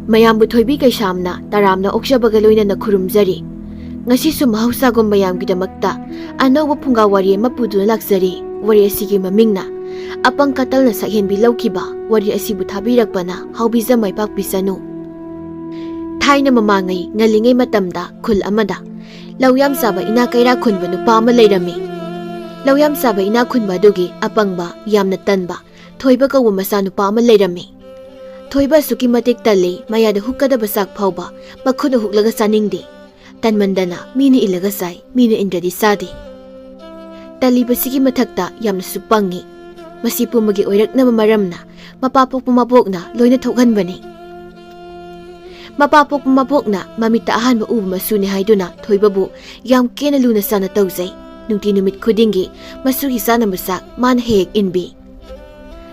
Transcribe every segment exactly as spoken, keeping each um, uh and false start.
ꯃꯌꯥꯝꯕꯨ ꯊꯣꯏꯕꯤ ꯀꯩꯁꯥꯝꯅ ꯇꯔꯥꯝꯅ ꯑꯣꯛꯆꯕꯒ ꯂꯣꯏꯅꯅ ꯈꯨꯔꯨꯝꯖꯔꯤ꯫ ꯉꯁꯤꯁꯨ ꯃꯍꯧꯁꯥꯒꯨꯝ ꯃꯌꯥꯝꯒꯤꯗꯃꯛꯇ ꯑꯅꯧꯕ ꯐꯨꯡꯒꯥ ꯋꯥꯔꯤ ꯑꯃ ꯄꯨꯗꯨꯅ ꯂꯥꯛꯆꯔꯤ꯫ ꯋꯥꯔꯤ ꯑꯁꯤꯒꯤ ꯃꯃꯤꯡꯅ ꯑꯄꯪ ꯀꯇꯜꯅ ꯁꯛꯍꯦꯟꯕꯤ ꯂꯧꯈꯤꯕ꯫ ꯋꯥꯔꯤ ꯑꯁꯤꯕꯨ ꯊꯥꯕꯤꯔꯛꯄꯅ ꯍꯥꯎꯕꯤꯖ ꯃꯥꯏ ꯄꯥꯛꯄꯤꯁꯅꯨ꯫ ꯊꯥꯏꯅ ꯃꯃꯥꯡꯉꯩ ꯉꯜꯂꯤꯉꯩ ꯃꯇꯝꯗ ꯈꯨꯜ ꯑꯃꯗ ꯂꯧ ꯌꯥꯝ ꯆꯥꯕ ꯏꯅꯥ ꯀꯩꯔꯥ ꯈꯨꯟꯕ ꯅꯨꯄꯥ ꯑꯃ ꯂꯩꯔꯝꯃꯤ꯫ ꯂꯧ ꯌꯥꯝ ꯆꯥꯕ ꯏꯅꯥ ꯈꯨꯟꯕ ꯑꯗꯨꯒꯤ ꯑꯄꯪꯕ, ꯌꯥꯝꯅ ꯇꯟꯕ ꯊꯣꯏꯕ ꯀꯧꯕ ꯃꯆꯥꯅꯨꯄꯥ ꯑꯃ ꯂꯩꯔꯝꯃꯤ꯫ ꯊꯣꯏꯕ ꯑꯁꯨꯛꯀꯤ ꯃꯇꯤꯛ ꯇꯜꯂꯤ, ꯃꯌꯥꯗ ꯍꯨꯛꯀꯗꯕ ꯆꯥꯛ ꯐꯥꯎꯕ ꯃꯈꯨꯠꯅ ꯍꯨꯛꯂꯒ ꯆꯥꯅꯤꯡꯗꯦ꯫ ꯇꯟꯃꯟꯗꯅ ꯃꯤꯅ ꯏꯜꯂꯒ ꯆꯥꯏ, ꯃꯤꯅ ꯏꯟꯗ꯭ꯔꯗꯤ ꯆꯥꯗꯦ꯫ ꯇꯜꯂꯤꯕꯁꯤꯒꯤ ꯃꯊꯛꯇ ꯌꯥꯝꯅꯁꯨ ꯄꯪꯉꯤ꯫ ꯃꯁꯤ ꯄꯨꯝꯕꯒꯤ ꯑꯣꯏꯔꯛꯅꯕ ꯃꯔꯝꯅ ꯃꯄꯥ ꯄꯣꯛꯄ ꯃꯕꯣꯛꯅ ꯂꯣꯏꯅ ꯊꯣꯛꯍꯟꯕꯅꯤ꯫ ꯃꯄꯥ ꯄꯣꯛꯄ ꯃꯕꯣꯛꯅ ꯃꯃꯤꯠꯇ ꯑꯍꯥꯟꯕ ꯎꯕ ꯃꯁꯨꯅꯤ ꯍꯥꯏꯗꯨꯅ ꯊꯣꯏꯕꯕꯨ ꯌꯥꯝ ꯀꯦꯅ ꯂꯨꯅ ꯆꯥꯅ ꯇꯧꯖꯩ꯫ ꯅꯨꯡꯇꯤ ꯅꯨꯃꯤꯠ ꯈꯨꯗꯤꯡꯒꯤ ꯃꯁꯨꯒꯤ ꯆꯥꯅꯕ ꯆꯥꯛ ꯃꯥꯅ ꯍꯦꯛ ꯍꯦꯛ ꯏꯟꯕꯤ꯫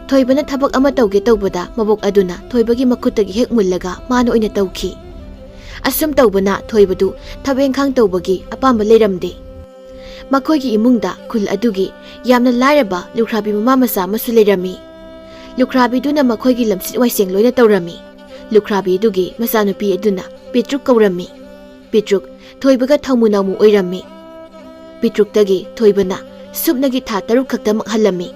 ꯊꯣꯏꯕꯅ ꯊꯕꯛ ꯑꯃ ꯇꯧꯒꯦ ꯇꯧꯕꯗ ꯃꯕꯣꯛ ꯑꯗꯨꯅ ꯊꯣꯏꯕꯒꯤ ꯃꯈꯨꯠꯇꯒꯤ ꯍꯦꯛ ꯃꯨꯜꯂꯒ ꯃꯥꯅ ꯑꯣꯏꯅ ꯇꯧꯈꯤ꯫ ꯑꯁꯨꯝ ꯇꯧꯕꯅ ꯊꯣꯏꯕꯗꯨ ꯊꯕꯛ ꯏꯪꯈꯥꯡ ꯇꯧꯕꯒꯤ ꯑꯄꯥꯝꯕ ꯂꯩꯔꯝꯗꯦ꯫ ꯃꯈꯣꯏꯒꯤ ꯏꯃꯨꯡꯗ ꯈꯨꯜ ꯑꯗꯨꯒꯤ ꯌꯥꯝꯅ ꯂꯥꯏꯔꯕ ꯂꯨꯈ꯭ꯔꯥꯕꯤ ꯃꯃꯥ ꯃꯆꯥ ꯑꯃꯁꯨ ꯂꯩꯔꯝꯃꯤ꯫ ꯂꯨꯈ꯭ꯔꯥꯕꯤꯗꯨꯅ ꯃꯈꯣꯏꯒꯤ ꯂꯝꯁꯤꯠ ꯋꯥꯏꯁꯦꯡ ꯂꯣꯏꯅ ꯇꯧꯔꯝꯃꯤ꯫ ꯂꯨꯈ꯭ꯔꯥꯕꯤ ꯑꯗꯨꯒꯤ ꯃꯆꯥꯅꯨꯄꯤ ꯑꯗꯨꯅ ꯄꯤꯇ꯭ꯔꯨꯛ ꯀꯧꯔꯝꯃꯤ꯫ ꯄꯤꯇ꯭ꯔꯨꯛ ꯊꯣꯏꯕꯒ ꯊꯧꯃꯨ ꯅꯥꯎꯃꯨ ꯑꯣꯏꯔꯝꯃꯤ꯫ ꯄꯤꯇ꯭ꯔꯨꯛꯇꯒꯤ ꯊꯣꯏꯕꯅ ꯁꯨꯞꯅꯒꯤ ꯊꯥ ꯇꯔꯨꯛ ꯈꯛꯇꯃꯛ ꯍꯜꯂꯝꯃꯤ꯫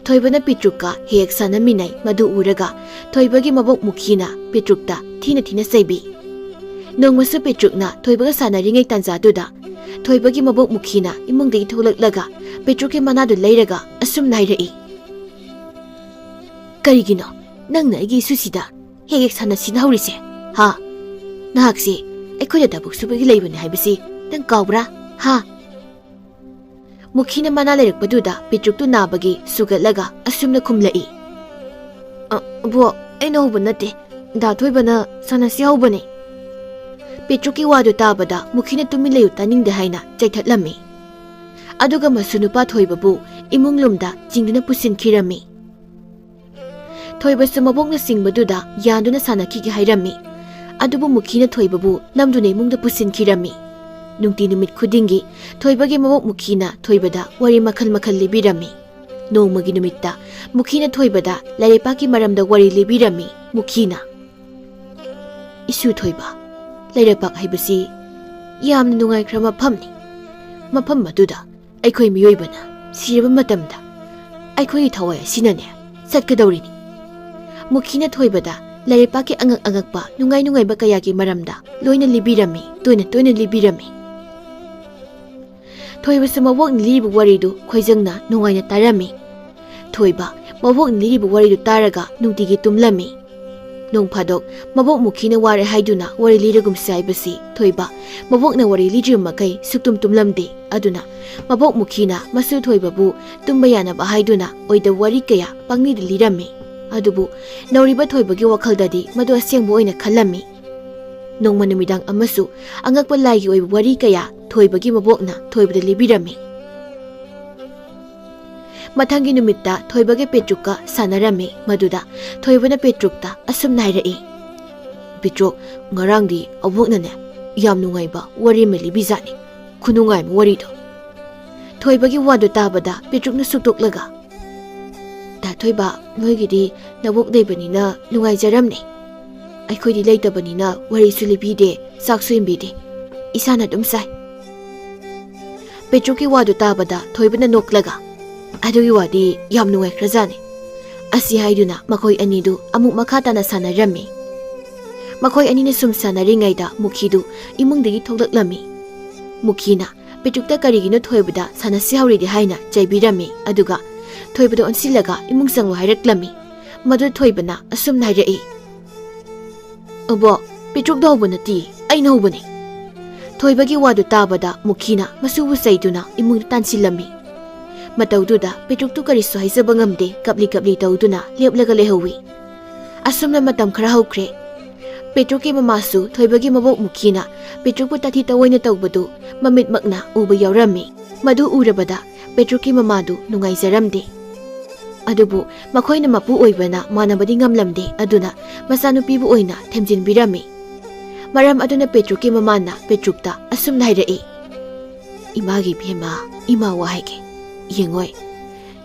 ꯊꯣꯏꯕꯅ ꯄꯤꯇ꯭ꯔꯨꯛꯀ ꯍꯦꯛ ꯁꯥꯟꯅꯃꯤꯟꯅꯩ꯫ ꯃꯗꯨ ꯎꯔꯒ ꯊꯣꯏꯕꯒꯤ ꯃꯕꯣꯛ ꯃꯨꯈꯤꯅ ꯄꯤꯇ꯭ꯔꯨꯛꯇ ꯊꯤꯅ ꯊꯤꯅ ꯆꯩꯕꯤ꯫ ꯅꯣꯡꯃꯁꯨ ꯄꯤꯇ꯭ꯔꯨꯛꯅ ꯊꯣꯏꯕꯒ ꯁꯥꯟꯅꯔꯤꯉꯩ ꯇꯥꯟꯖꯥꯗꯨꯗ ꯊꯣꯏꯕꯒꯤ ꯃꯕꯣꯛ ꯃꯨꯈꯤꯅ ꯏꯃꯨꯡꯗꯒꯤ ꯊꯣꯛꯂꯛꯂꯒ ꯄꯤꯇ꯭ꯔꯨꯛꯀꯤ ꯃꯅꯥꯗꯨ ꯂꯩꯔꯒ ꯑꯁꯨꯝꯅ ꯍꯥꯏꯔꯛꯏ, "ꯀꯔꯤꯒꯤꯅꯣ ꯅꯪꯅ ꯑꯩꯒꯤ ꯏꯁꯨꯁꯤꯗ ꯍꯦꯛ ꯍꯦꯛ ꯁꯥꯟꯅ ꯁꯤꯟꯅꯍꯧꯔꯤꯁꯦ? ꯍꯥ? ꯅꯍꯥꯛꯁꯦ ꯑꯩꯈꯣꯏꯗ ꯊꯕꯛ ꯁꯨꯕꯒꯤ ꯂꯩꯕꯅꯤ ꯍꯥꯏꯕꯁꯤ ꯅꯪ ꯀꯥꯎꯕ꯭ꯔꯥ? ꯍꯥ?" ꯃꯨꯈꯤꯅ ꯃꯅꯥ ꯂꯩꯔꯛꯄꯗꯨꯗ ꯄꯤꯇ꯭ꯔꯨꯛꯇꯨ ꯅꯥꯕꯒꯤ ꯁꯨꯒꯠꯂꯒ ꯑꯁꯨꯝꯅ ꯈꯨꯝꯂꯛꯏ, "ꯑ, ꯕꯣꯛ, ꯑꯩꯅ ꯍꯧꯕ ꯅꯠꯇꯦ꯫ ꯗꯥ ꯊꯣꯏꯕꯅ ꯁꯥꯟꯅꯁꯤ ꯍꯧꯕꯅꯤ꯫" ꯄꯤꯇ꯭ꯔꯨꯛꯀꯤ ꯋꯥꯗꯨ ꯇꯥꯕꯗ ꯃꯨꯈꯤꯅ "ꯇꯨꯃꯤꯟ ꯂꯩꯌꯨ, ꯇꯥꯅꯤꯡꯗꯦ" ꯍꯥꯏꯅ ꯆꯩꯊꯠꯂꯝꯃꯤ꯫ ꯑꯗꯨꯒ ꯃꯁꯨ ꯅꯨꯄꯥ ꯊꯣꯏꯕꯕꯨ ꯏꯃꯨꯡ ꯂꯣꯝꯗ ꯆꯤꯡꯗꯨꯅ ꯄꯨꯁꯤꯟꯈꯤꯔꯝꯃꯤ꯫ ꯊꯣꯏꯕꯁꯨ ꯃꯕꯣꯛꯅ ꯆꯤꯡꯕꯗꯨꯗ ꯌꯥꯟꯗꯨꯅ ꯁꯥꯟꯅꯈꯤꯒꯦ ꯍꯥꯏꯔꯝꯃꯤ꯫ ꯑꯗꯨꯕꯨ ꯃꯨꯈꯤꯅ ꯊꯣꯏꯕꯕꯨ ꯅꯝꯗꯨꯅ ꯏꯃꯨꯡꯗ ꯄꯨꯁꯤꯟꯈꯤꯔꯝꯃꯤ꯫ ꯅꯨꯡꯇꯤ ꯅꯨꯃꯤꯠ ꯈꯨꯗꯤꯡꯒꯤ ꯊꯣꯏꯕꯒꯤ ꯃꯕꯣꯛ ꯃꯨꯈꯤꯅ ꯊꯣꯏꯕꯗ ꯋꯥꯔꯤ ꯃꯈꯜ ꯃꯈꯜ ꯂꯤꯕꯤꯔꯝꯃꯤ꯫ ꯅꯣꯡꯃꯒꯤ ꯅꯨꯃꯤꯠꯇ ꯃꯨꯈꯤꯅ ꯊꯣꯏꯕꯗ ꯂꯥꯏꯔꯩꯄꯥꯛꯀꯤ ꯃꯔꯝꯗ ꯋꯥꯔꯤ ꯂꯤꯕꯤꯔꯝꯃꯤ꯫ ꯃꯨꯈꯤꯅ, "ꯏꯁꯨ ꯊꯣꯏꯕ, ꯂꯩꯔꯩꯄꯥꯛ ꯍꯥꯏꯕꯁꯤ ꯌꯥꯝꯅ ꯅꯨꯡꯉꯥꯏꯈ꯭ꯔꯕ ꯃꯐꯝꯅꯤ꯫ ꯃꯐꯝ ꯑꯗꯨꯗ ꯑꯩꯈꯣꯏ ꯃꯤꯑꯣꯏꯕꯅ ꯁꯤꯔꯕ ꯃꯇꯝꯗ ꯑꯩꯈꯣꯏꯒꯤ ꯊꯋꯥꯏ ꯑꯁꯤꯅꯅꯦ ꯆꯠꯀꯗꯧꯔꯤꯅꯤ꯫" ꯃꯨꯈꯤꯅ ꯊꯣꯏꯕꯗ ꯂꯩꯔꯩꯄꯥꯛꯀꯤ ꯑꯉꯛ ꯑꯉꯛꯄ, ꯅꯨꯡꯉꯥꯏ ꯅꯨꯡꯉꯥꯏꯕ ꯀꯌꯥꯒꯤ ꯃꯔꯝꯗ ꯂꯣꯏꯅ ꯂꯤꯕꯤꯔꯝꯃꯤ, ꯇꯣꯏꯅ ꯇꯣꯏꯅ ꯂꯤꯕꯤꯔꯝꯃꯤ꯫ ꯊꯣꯏꯕꯁꯨ ꯃꯕꯣꯛꯅ ꯂꯤꯔꯤꯕ ꯋꯥꯔꯤꯗꯨ ꯈꯣꯏꯖꯪꯅ ꯅꯨꯡꯉꯥꯏꯅ ꯇꯥꯔꯝꯃꯤ꯫ ꯊꯣꯏꯕ ꯃꯕꯣꯛꯅ ꯂꯤꯔꯤꯕ ꯋꯥꯔꯤꯗꯨ ꯇꯥꯔꯒ ꯅꯨꯡꯇꯤꯒꯤ ꯇꯨꯝꯂꯝꯃꯤ꯫ ꯅꯣꯡ ꯐꯥꯗꯣꯛ ꯃꯕꯣꯛ ꯃꯨꯈꯤꯅ ꯋꯥꯔꯦ ꯍꯥꯏꯗꯨꯅ ꯋꯥꯔꯤ ꯂꯤꯔꯒꯨꯝꯁꯤ ꯍꯥꯏꯕꯁꯤ ꯊꯣꯏꯕ ꯃꯕꯣꯛꯅ ꯋꯥꯔꯤ ꯂꯤꯗ꯭ꯔꯤꯕ ꯃꯈꯩ ꯁꯨꯛꯇꯨꯝ ꯇꯨꯝꯂꯝꯗꯦ꯫ ꯑꯗꯨꯅ ꯃꯕꯣꯛ ꯃꯨꯈꯤꯅ ꯃꯁꯨ ꯊꯣꯏꯕꯕꯨ ꯇꯨꯝꯕ ꯌꯥꯅꯕ ꯍꯥꯏꯗꯨꯅ ꯑꯣꯏꯗꯕ ꯋꯥꯔꯤ ꯀꯌꯥ ꯄꯪꯂꯤꯗ ꯂꯤꯔꯝꯃꯤ꯫ ꯑꯗꯨꯕꯨ ꯅꯧꯔꯤꯕ ꯊꯣꯏꯕꯒꯤ ꯋꯥꯈꯜꯗꯗꯤ ꯃꯗꯨ ꯑꯁꯦꯡꯕ ꯑꯣꯏꯅ ꯈꯜꯂꯝꯃꯤ꯫ ꯅꯣꯡꯃ ꯅꯨꯃꯤꯗꯥꯡ ꯑꯃꯁꯨ ꯑꯉꯛꯄ ꯂꯥꯏꯒꯤ ꯑꯣꯏꯕ ꯋꯥꯔꯤ ꯀꯌꯥ ꯊꯣꯏꯕꯒꯤ ꯃꯕꯣꯛꯅ ꯊꯣꯏꯕꯗ ꯂꯤꯕꯤꯔꯝꯃꯤ꯫ ꯃꯊꯪꯒꯤ ꯅꯨꯃꯤꯠꯇ ꯊꯣꯏꯕꯒ ꯄꯦꯇ꯭ꯔꯨꯛꯀ ꯁꯥꯟꯅꯔꯝꯃꯤ꯫ ꯃꯗꯨꯗ ꯊꯣꯏꯕꯅ ꯄꯦꯇ꯭ꯔꯨꯛꯇ ꯑꯁꯨꯝꯅ ꯍꯥꯏꯔꯛꯏ, "ꯄꯦꯇ꯭ꯔꯨꯛ, ꯉꯔꯥꯡꯗꯤ ꯑꯕꯣꯛꯅꯅꯦ ꯌꯥꯝ ꯅꯨꯡꯉꯥꯏꯕ ꯋꯥꯔꯤ ꯑꯃ ꯂꯤꯕꯤꯖꯥꯠꯅꯤ꯫ ꯈꯨꯅꯨꯡꯉꯥꯏ ꯑꯃ ꯋꯥꯔꯤꯗꯣ꯫" ꯊꯣꯏꯕꯒꯤ ꯋꯥꯗꯨ ꯇꯥꯕꯗ ꯄꯦꯇ꯭ꯔꯨꯛꯅ ꯁꯨꯛꯇꯣꯛꯂꯒ, "ꯇꯥ ꯊꯣꯏꯕ, ꯅꯣꯏꯒꯤꯗꯤ ꯅꯕꯣꯛ ꯂꯩꯕꯅꯤꯅ ꯅꯨꯡꯉꯥꯏꯖꯔꯝꯅꯤ꯫ ꯑꯩꯈꯣꯏꯗꯤ ꯂꯩꯇꯕꯅꯤꯅ ꯋꯥꯔꯤꯁꯨ ꯂꯤꯕꯤꯗꯦ, ꯆꯥꯛꯁꯨ ꯏꯟꯕꯤꯗꯦ꯫ ꯏꯁꯥꯅ ꯑꯗꯨꯝ ꯆꯥꯏ꯫" ꯄꯦꯇ꯭ꯔꯨꯛꯀꯤ ꯋꯥꯗꯨ ꯇꯥꯕꯗ ꯊꯣꯏꯕꯅ ꯅꯣꯛꯂꯒ, "ꯑꯗꯨꯒꯤ ꯋꯥꯗꯤ ꯌꯥꯝ ꯅꯨꯡꯉꯥꯏꯈ꯭ꯔꯖꯥꯠꯅꯤ꯫" ꯑꯁꯤ ꯍꯥꯏꯗꯨꯅ ꯃꯈꯣꯏ ꯑꯅꯤꯗꯨ ꯑꯃꯨꯛ ꯃꯈꯥ ꯇꯥꯅ ꯁꯥꯟꯅꯔꯝꯃꯤ꯫ ꯃꯈꯣꯏ ꯑꯅꯤꯅ ꯁꯨꯝ ꯁꯥꯟꯅꯔꯤꯉꯩꯗ ꯃꯨꯈꯤꯗꯨ ꯏꯃꯨꯡꯗꯒꯤ ꯊꯣꯛꯂꯛꯂꯝꯃꯤ꯫ ꯃꯨꯈꯤꯅ ꯄꯦꯇ꯭ꯔꯨꯛꯇ ꯀꯔꯤꯒꯤꯅꯣ ꯊꯣꯏꯕꯗ ꯁꯥꯟꯅꯁꯤ ꯍꯧꯔꯤꯗꯤ ꯍꯥꯏꯅ ꯆꯩꯕꯤꯔꯝꯃꯤ꯫ ꯑꯗꯨꯒ ꯊꯣꯏꯕꯗ ꯑꯣꯟꯁꯤꯜꯂꯒ ꯏꯃꯨꯡ ꯆꯪꯉꯨ ꯍꯥꯏꯔꯛꯂꯝꯃꯤ꯫ ꯃꯗꯨ ꯊꯣꯏꯕꯅ ꯑꯁꯨꯝꯅ ꯍꯥꯏꯔꯛꯏ, "ꯑꯕꯣꯛ, ꯄꯦꯇ꯭ꯔꯨꯛꯅ ꯍꯧꯕ ꯅꯠꯇꯦ, ꯑꯩꯅ ꯍꯧꯕꯅꯤ꯫" ꯊꯣꯏꯕꯒꯤ ꯋꯥꯗꯨ ꯇꯥꯕꯗ ꯃꯨꯈꯤꯅ ꯃꯁꯨꯕꯨ ꯆꯩꯗꯨꯅ ꯏꯃꯨꯡꯗ ꯇꯥꯟꯁꯤꯜꯂꯝꯃꯤ꯫ ꯃꯇꯧꯗꯨꯗ ꯄꯦꯇ꯭ꯔꯨꯛꯇꯨ ꯀꯔꯤꯁꯨ ꯍꯥꯏꯖꯕ ꯉꯝꯗꯦ, ꯀꯞꯂꯤ ꯀꯞꯂꯤ ꯇꯧꯗꯨꯅ ꯂꯦꯞꯂꯒ ꯂꯩꯍꯧꯏ꯫ ꯑꯁꯨꯝꯅ ꯃꯇꯝ ꯈꯔ ꯍꯧꯈ꯭ꯔꯦ꯫ ꯄꯦꯇ꯭ꯔꯨꯛꯀꯤ ꯃꯃꯥꯁꯨ ꯊꯣꯏꯕꯒꯤ ꯃꯕꯣꯛ ꯃꯨꯈꯤꯅ ꯄꯦꯇ꯭ꯔꯨꯛꯄꯨ ꯇꯥꯊꯤ ꯇꯑꯣꯏꯅ ꯇꯧꯕꯗꯨ ꯃꯃꯤꯠꯃꯛꯅ ꯎꯕ ꯌꯥꯎꯔꯝꯃꯤ꯫ ꯃꯗꯨ ꯎꯔꯕꯗ ꯄꯦꯇ꯭ꯔꯨꯛꯀꯤ ꯃꯃꯥꯗꯨ ꯅꯨꯡꯉꯥꯏꯖꯔꯝꯗꯦ꯫ ꯑꯗꯨꯕꯨ ꯃꯈꯣꯏꯅ ꯃꯄꯨ ꯑꯣꯏꯕꯅ ꯃꯥꯟꯅꯕꯗꯤ ꯉꯝꯂꯝꯗꯦ, ꯑꯗꯨꯅ ꯃꯆꯥꯅꯨꯄꯤꯕꯨ ꯑꯣꯏꯅ ꯊꯦꯝꯖꯤꯟꯕꯤꯔꯝꯃꯤ꯫ ꯃꯔꯝ ꯑꯗꯨꯅ ꯄꯦꯇ꯭ꯔꯨꯛꯀꯤ ꯃꯃꯥꯅ ꯄꯦꯇ꯭ꯔꯨꯛꯇ ꯑꯁꯨꯝꯅ ꯍꯥꯏꯔꯛꯏ, "ꯏꯃꯥꯒꯤ ꯏꯕꯦꯝꯃ, ꯏꯃꯥ ꯋꯥ ꯍꯥꯏꯒꯦ꯫ ꯌꯦꯡꯉꯣꯏ,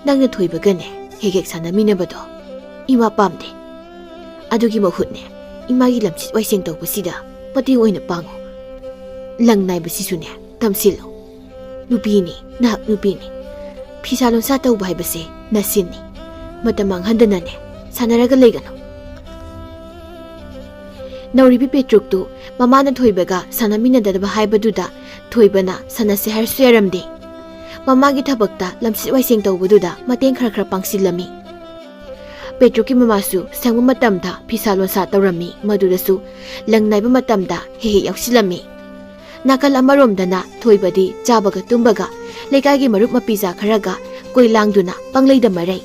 ꯅꯪꯅ ꯊꯣꯏꯕꯒꯅꯦ ꯍꯦꯛ ꯍꯦꯛ ꯁꯥꯟꯅꯃꯤꯟꯅꯕꯗꯣ ꯏꯃꯥ ꯄꯥꯝꯗꯦ꯫ ꯑꯗꯨꯒꯤ ꯃꯍꯨꯠꯅꯦ, ꯏꯃꯥꯒꯤ ꯂꯝꯆꯠ ꯋꯥꯏꯁꯦꯡ ꯇꯧꯕꯁꯤꯗ ꯃꯇꯦꯡ ꯑꯣꯏꯅ ꯄꯥꯡꯉꯨ꯫ ꯂꯪ ꯅꯥꯏꯕꯁꯤꯁꯨꯅꯦ, ꯇꯝꯁꯤꯜꯂꯨ꯫ ꯅꯨꯄꯤꯅꯤ, ꯅꯍꯥꯛ ꯅꯨꯄꯤꯅꯤ꯫ ꯐꯤꯁꯥ ꯂꯣꯟꯁꯥ ꯇꯧꯕ ꯍꯥꯏꯕꯁꯦ ꯅꯁꯤꯟꯅꯤ꯫ ꯃꯇꯝ ꯃꯥꯡꯍꯟꯗꯅꯅꯦ, ꯁꯥꯟꯅꯔꯒ ꯂꯩꯒꯅꯨ꯫ ꯅꯧꯔꯤꯕꯤ ꯄꯦꯇ꯭ꯔꯨꯛꯇꯨ ꯃꯃꯥꯅ ꯊꯣꯏꯕꯒ ꯁꯥꯟꯅꯃꯤꯟꯅꯗꯅꯕ ꯍꯥꯏꯕꯗꯨꯗ ꯊꯣꯏꯕꯅ ꯁꯥꯟꯅꯁꯦ ꯍꯥꯏꯔꯁꯨ ꯌꯥꯔꯝꯗꯦ꯫ ꯃꯃꯥꯒꯤ ꯊꯕꯛꯇ ꯂꯝꯆꯠ ꯋꯥꯏꯁꯦꯡ ꯇꯧꯕꯗꯨꯗ ꯃꯇꯦꯡ ꯈꯔ ꯈꯔ ꯄꯥꯡꯁꯤꯜꯂꯝꯃꯤ꯫ ꯄꯦꯇ꯭ꯔꯨꯛꯀꯤ ꯃꯃꯥꯁꯨ ꯁꯪꯕ ꯃꯇꯝꯗ ꯐꯤꯁꯥ ꯂꯣꯟꯁꯥ ꯇꯧꯔꯝꯃꯤ, ꯃꯗꯨꯗꯁꯨ ꯂꯪ ꯅꯥꯏꯕ ꯃꯇꯝꯗ ꯍꯦꯛ ꯍꯦꯛ ꯌꯥꯎꯁꯤꯜꯂꯝꯃꯤ꯫ ꯅꯥꯀꯜ ꯑꯃꯔꯣꯝꯗꯅ ꯊꯣꯏꯕꯗꯤ ꯆꯥꯕꯒ ꯇꯨꯝꯕꯒ ꯂꯩꯀꯥꯏꯒꯤ ꯃꯔꯨꯞ ꯃꯄꯤꯖꯥ ꯈꯔꯒ ꯀꯣꯏ ꯂꯥꯡꯗꯨꯅ ꯄꯪꯂꯩꯗ ꯃꯔꯩ꯫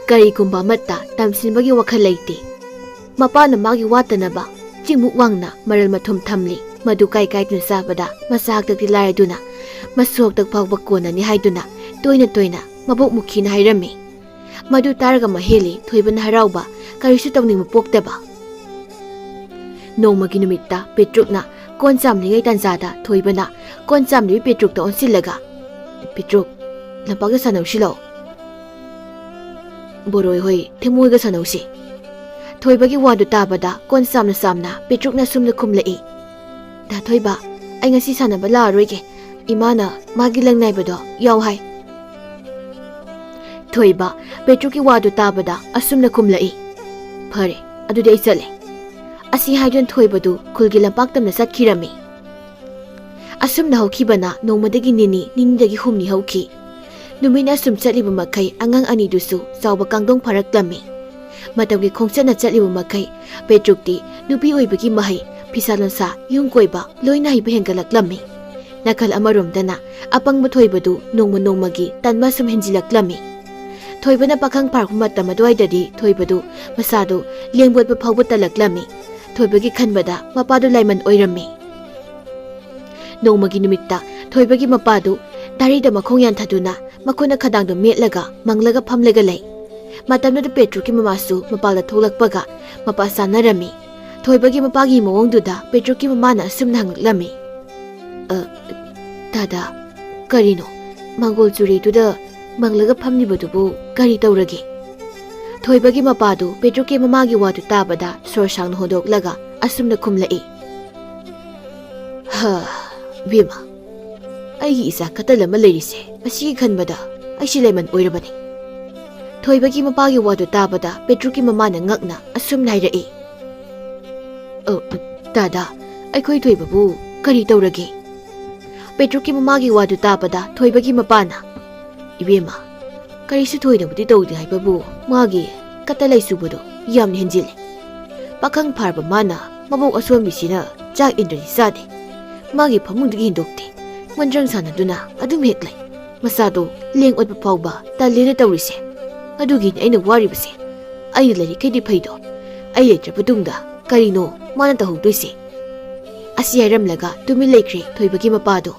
ꯀꯔꯤꯒꯨꯝꯕ ꯑꯃꯠꯇ ꯇꯝꯁꯤꯟꯕꯒꯤ ꯋꯥꯈꯜ ꯂꯩꯇꯦ꯫ ꯃꯄꯥꯅ ꯃꯥꯒꯤ ꯋꯥꯠꯇꯅꯕ ꯆꯤꯡꯃꯨꯛ ꯋꯥꯡꯅ ꯃꯔꯜ ꯃꯊꯨꯝ ꯊꯝꯂꯤ꯫ ꯃꯗꯨ ꯀꯥꯏ ꯀꯥꯏꯗꯨꯅ ꯆꯥꯕꯗ ꯃꯁꯥ ꯍꯥꯛꯇꯛꯇꯤ ꯂꯥꯏꯔꯗꯨꯅ ꯃꯁꯨ ꯍꯥꯛꯇꯛ ꯐꯥꯎꯕ ꯀꯣꯟꯅꯅꯤ ꯍꯥꯏꯗꯨꯅ ꯇꯣꯏꯅ ꯇꯣꯏꯅ ꯃꯕꯣꯛ ꯃꯨꯈꯤꯅ ꯍꯥꯏꯔꯝꯃꯤ꯫ ꯃꯗꯨ ꯇꯥꯔꯒ ꯃꯍꯦꯜꯂꯤ ꯊꯣꯏꯕꯅ ꯍꯔꯥꯎꯕ ꯀꯔꯤꯁꯨ ꯇꯧꯅꯤꯡꯕ ꯄꯣꯛꯇꯕ꯫ ꯅꯣꯡꯃꯒꯤ ꯅꯨꯃꯤꯠꯇ ꯄꯦꯇ꯭ꯔꯨꯛꯅ ꯀꯣꯟ ꯆꯥꯝꯂꯤꯉꯩ ꯇꯥꯟꯖꯥꯗ ꯊꯣꯏꯕꯅ ꯀꯣꯟ ꯆꯥꯝꯂꯤꯕꯤ ꯄꯦꯇ꯭ꯔꯨꯛꯇ ꯑꯣꯟꯁꯤꯜꯂꯒ, "ꯄꯦꯇ꯭ꯔꯨꯛ, ꯂꯝꯄꯥꯛꯇ ꯁꯥꯟꯅꯧꯁꯤ ꯂꯥꯛꯑꯣ꯫" "ꯕꯣꯔꯣꯏ ꯍꯣꯏ ꯊꯦꯃꯣꯏꯒ ꯁꯥꯟꯅꯧꯁꯤ꯫" ꯊꯣꯏꯕꯒꯤ ꯋꯥꯗꯨ ꯇꯥꯕꯗ ꯀꯣꯟ ꯆꯥꯝꯅ ꯆꯥꯝꯅ ꯄꯦꯇ꯭ꯔꯨꯛꯅ ꯑꯁꯨꯝꯅ ꯈꯨꯝꯂꯛꯏ, "ꯗꯥ ꯊꯣꯏꯕ, ꯑꯩ ꯉꯁꯤ ꯁꯥꯟꯅꯕ ꯂꯥꯛꯑꯔꯣꯏꯒꯦ꯫ ꯏꯃꯥꯅ ꯃꯥꯒꯤ ꯂꯪ ꯅꯥꯏꯕꯗꯣ ꯌꯥꯎ ꯍꯥꯏ꯫" ꯊꯣꯏꯕ ꯄꯦꯇ꯭ꯔꯨꯛꯀꯤ ꯋꯥꯗꯨ ꯇꯥꯕꯗ ꯑꯁꯨꯝꯅ ꯈꯨꯝꯂꯛꯏ, "ꯐꯔꯦ, ꯑꯗꯨꯗꯤ ꯑꯩ ꯆꯠꯂꯦ꯫" ꯑꯁꯤ ꯍꯥꯏꯗꯨꯅ ꯊꯣꯏꯕꯗꯨ ꯈꯨꯜꯒꯤ ꯂꯝꯄꯥꯛ ꯇꯝꯅ ꯆꯠꯈꯤꯔꯝꯃꯤ꯫ ꯑꯁꯨꯝꯅ ꯍꯧꯈꯤꯕꯅ ꯅꯣꯡꯃꯗꯒꯤ ꯅꯤꯅꯤ, ꯅꯤꯅꯤꯗꯒꯤ ꯍꯨꯝꯅꯤ ꯍꯧꯈꯤ꯫ ꯅꯨꯃꯤꯠꯅ ꯑꯁꯨꯝ ꯆꯠꯂꯤꯕ ꯃꯈꯩ ꯑꯉꯥꯡ ꯑꯅꯤꯗꯨꯁꯨ ꯆꯥꯎꯕ ꯀꯥꯡꯗꯣꯡ ꯐꯥꯔꯛꯂꯝꯃꯤ꯫ ꯃꯇꯝꯒꯤ ꯈꯣꯡꯆꯠꯅ ꯆꯠꯂꯤꯕ ꯃꯈꯩ ꯄꯦꯇ꯭ꯔꯨꯛꯇꯤ ꯅꯨꯄꯤ ꯑꯣꯏꯕꯒꯤ ꯃꯍꯩ, ꯐꯤꯁꯥ ꯂꯣꯟꯁꯥ, ꯌꯨꯝ ꯀꯣꯏꯕ ꯂꯣꯏꯅ ꯍꯩꯕ ꯍꯦꯟꯒꯠꯂꯛꯂꯝꯃꯤ꯫ ꯅꯥꯀꯜ ꯑꯃꯔꯣꯝꯗꯅ ꯑꯄꯪꯕ ꯊꯣꯏꯕꯗꯨ ꯅꯣꯡꯃ ꯅꯣꯡꯃꯒꯤ ꯇꯟꯕ ꯁꯨꯝ ꯍꯦꯟꯖꯤꯜꯂꯛꯂꯝꯃꯤ꯫ ꯊꯣꯏꯕꯅ ꯄꯥꯈꯪ ꯐꯥꯔꯛꯄ ꯃꯇꯝ ꯑꯗꯨꯋꯥꯏꯗꯗꯤ ꯊꯣꯏꯕꯗꯨ ꯃꯁꯥꯗꯨ ꯂꯦꯡꯕꯣꯠꯄ ꯐꯥꯎꯕ ꯇꯜꯂꯛꯂꯝꯃꯤ꯫ ꯊꯣꯏꯕꯒꯤ ꯈꯟꯕꯗ ꯃꯄꯥꯗꯨ ꯂꯥꯏꯃꯟ ꯑꯣꯏꯔꯝꯃꯤ꯫ ꯅꯣꯡꯃꯒꯤ ꯅꯨꯃꯤꯠꯇ ꯊꯣꯏꯕꯒꯤ ꯃꯄꯥꯗꯨ ꯗꯥꯔꯤꯗ ꯃꯈꯣꯡ ꯌꯥꯟꯊꯗꯨꯅ ꯃꯈꯨꯠꯅ ꯈꯗꯥꯡꯗꯨ ꯃꯦꯠꯂꯒ ꯃꯪꯂꯒ ꯐꯝꯂꯒ ꯂꯩ꯫ ꯃꯇꯝꯗꯨꯗ ꯄꯦꯇ꯭ꯔꯨꯛꯀꯤ ꯃꯃꯥꯁꯨ ꯃꯄꯥꯟꯗ ꯊꯣꯛꯂꯛꯄꯒ ꯃꯄꯥ ꯆꯥꯅꯔꯝꯃꯤ꯫ ꯊꯣꯏꯕꯒꯤ ꯃꯄꯥꯒꯤ ꯃꯑꯣꯡꯗꯨꯗ ꯄꯦꯇ꯭ꯔꯨꯛꯀꯤ ꯃꯃꯥꯅ ꯑꯁꯨꯝꯅ ꯍꯪꯂꯛꯂꯝꯃꯤ, "ꯑ, ꯗꯥꯗꯥ, ꯀꯔꯤꯅꯣ? ꯃꯪꯒꯣꯜ ꯆꯨꯔꯤꯗꯨꯗ ꯃꯪꯂꯒ ꯐꯝꯂꯤꯕꯗꯨꯕꯨ ꯀꯔꯤ ꯇꯧꯔꯒꯦ?" ꯊꯣꯏꯕꯒꯤ ꯃꯄꯥꯗꯨ ꯄꯦꯇ꯭ꯔꯨꯛꯀꯤ ꯃꯃꯥꯒꯤ ꯋꯥꯗꯨ ꯇꯥꯕꯗ ꯁꯣꯔ ꯁꯥꯡꯅ ꯍꯣꯟꯗꯣꯛꯂꯒ ꯑꯁꯨꯝꯅ ꯈꯨꯝꯂꯛꯏ, "ꯍ, ꯏꯕꯦꯝꯃ, ꯑꯩꯒꯤ ꯏꯆꯥ ꯀꯇꯜ ꯑꯃ ꯂꯩꯔꯤꯁꯦ, ꯃꯁꯤꯒꯤ ꯈꯟꯕꯗ ꯑꯩꯁꯦ ꯂꯥꯏꯃꯟ ꯑꯣꯏꯔꯕꯅꯤ꯫" ꯊꯣꯏꯕꯒꯤ ꯃꯄꯥꯒꯤ ꯋꯥꯗꯨ ꯇꯥꯕꯗ ꯄꯦꯇ꯭ꯔꯨꯛꯀꯤ ꯃꯃꯥꯅ ꯉꯛꯅ ꯑꯁꯨꯝꯅ ꯍꯥꯏꯔꯛꯏ, "ꯑ, ꯗꯥꯗꯥ, ꯑꯩꯈꯣꯏ ꯊꯣꯏꯕꯕꯨ ꯀꯔꯤ ꯇꯧꯔꯒꯦ?" ꯄꯦꯇ꯭ꯔꯨꯛꯀꯤ ꯃꯃꯥꯒꯤ ꯋꯥꯗꯨ ꯇꯥꯕꯗ ꯊꯣꯏꯕꯒꯤ ꯃꯄꯥꯅ, "ꯏꯕꯦꯝꯃ, ꯀꯔꯤꯁꯨ ꯊꯣꯏꯅꯕꯨꯗꯤ ꯇꯧꯗꯦ ꯍꯥꯏꯕꯕꯨ ꯃꯥꯒꯤ ꯀꯇꯜ ꯂꯩꯆꯨꯕꯗꯣ ꯌꯥꯝꯅ ꯍꯦꯟꯖꯤꯜꯂꯦ꯫ ꯄꯥꯈꯪ ꯐꯥꯔꯕ ꯃꯥꯅ ꯃꯕꯣꯛ ꯑꯁꯣꯟꯕꯤꯁꯤꯅ ꯆꯥꯛ ꯏꯟꯗ꯭ꯔꯗꯤ ꯆꯥꯗꯦ꯫ ꯃꯥꯒꯤ ꯐꯃꯨꯡꯗꯒꯤ ꯍꯦꯟꯗꯣꯛꯇꯦ꯫ ꯃꯣꯟꯗ꯭ꯔꯪ ꯁꯥꯟꯅꯗꯨꯅ ꯑꯗꯨꯝ ꯍꯦꯛ ꯂꯩ꯫ ꯃꯆꯥꯗꯣ ꯂꯦꯡ ꯑꯣꯠꯄ ꯐꯥꯎꯕ ꯇꯜꯂꯦꯅ ꯇꯧꯔꯤꯁꯦ꯫ ꯑꯗꯨꯒꯤꯅꯦ ꯑꯩꯅ ꯋꯥꯔꯤꯕꯁꯦ꯫ ꯑꯩꯅ ꯂꯩꯔꯤꯈꯩꯗꯤ ꯐꯩꯗꯣ, ꯑꯩ ꯂꯩꯇ꯭ꯔꯕ ꯇꯨꯡꯗ ꯀꯔꯤꯅꯣ ꯃꯥꯅ ꯇꯧꯍꯧꯗꯣꯏꯁꯦ?" ꯑꯁꯤ ꯍꯥꯏꯔꯝꯂꯒ ꯇꯨꯃꯤꯟ ꯂꯩꯈ꯭ꯔꯦ ꯊꯣꯏꯕꯒꯤ ꯃꯄꯥꯗꯣ꯫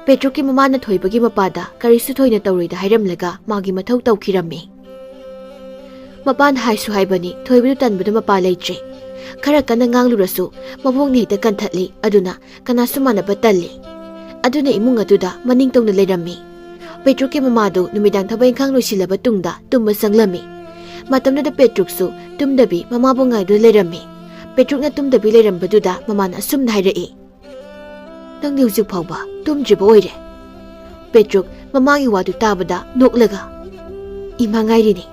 ꯄꯦꯇ꯭ꯔꯨꯛꯀꯤ ꯃꯃꯥꯅ ꯊꯣꯏꯕꯒꯤ ꯃꯄꯥꯗ ꯀꯔꯤꯁꯨ ꯊꯣꯏꯅ ꯇꯧꯔꯣꯏꯗ ꯍꯥꯏꯔꯝꯂꯒ ꯃꯥꯒꯤ ꯃꯊꯧ ꯇꯧꯈꯤꯔꯝꯃꯤ꯫ ꯃꯄꯥꯅ ꯍꯥꯏꯁꯨ ꯍꯥꯏꯕꯅꯤ, ꯊꯣꯏꯕꯗꯨ ꯇꯟꯕꯗꯨ ꯃꯄꯥ ꯂꯩꯇ꯭ꯔꯦ꯫ ꯈꯔ ꯀꯟꯅ ꯉꯥꯡꯂꯨꯔꯁꯨ ꯃꯕꯣꯛꯅ ꯍꯦꯛꯇ ꯀꯟꯊꯠꯂꯤ, ꯑꯗꯨꯅ ꯀꯅꯥꯁꯨ ꯃꯥꯟꯅꯕ ꯇꯜꯂꯤ꯫ ꯑꯗꯨꯅ ꯏꯃꯨꯡ ꯑꯗꯨꯗ ꯃꯅꯤꯡ ꯇꯧꯅ ꯂꯩꯔꯝꯃꯤ꯫ ꯄꯦꯇ꯭ꯔꯨꯛꯀꯤ ꯃꯃꯥꯗꯨ ꯅꯨꯃꯤꯗꯥꯡ ꯊꯕꯛ ꯏꯪꯈꯥꯡ ꯂꯣꯏꯁꯤꯜꯂꯕ ꯇꯨꯡꯗ ꯇꯨꯝꯕ ꯆꯪꯂꯝꯃꯤ꯫ ꯃꯇꯝꯗꯨꯗ ꯄꯦꯇ꯭ꯔꯨꯛꯁꯨ ꯇꯨꯝꯗꯕꯤ ꯃꯃꯥꯕꯨ ꯉꯥꯏꯗꯨꯅ ꯂꯩꯔꯝꯃꯤ꯫ ꯄꯦꯇ꯭ꯔꯨꯛꯅ ꯇꯨꯝꯗꯕꯤ ꯂꯩꯔꯝꯕꯗꯨꯗ ꯃꯃꯥꯅ ꯑꯁꯨꯝꯅ ꯍꯥꯏꯔꯛꯏ, "ꯅꯪꯗꯤ ꯍꯧꯖꯤꯛ ꯐꯥꯎꯕ ꯇꯨꯝꯗ꯭ꯔꯤꯕ ꯑꯣꯏꯔꯦ?" ꯄꯦꯇ꯭ꯔꯨꯛ ꯃꯃꯥꯒꯤ ꯋꯥꯗꯨ ꯇꯥꯕꯗ ꯅꯣꯛꯂꯒ, "ꯏꯃꯥ ꯉꯥꯏꯔꯤꯅꯤ꯫"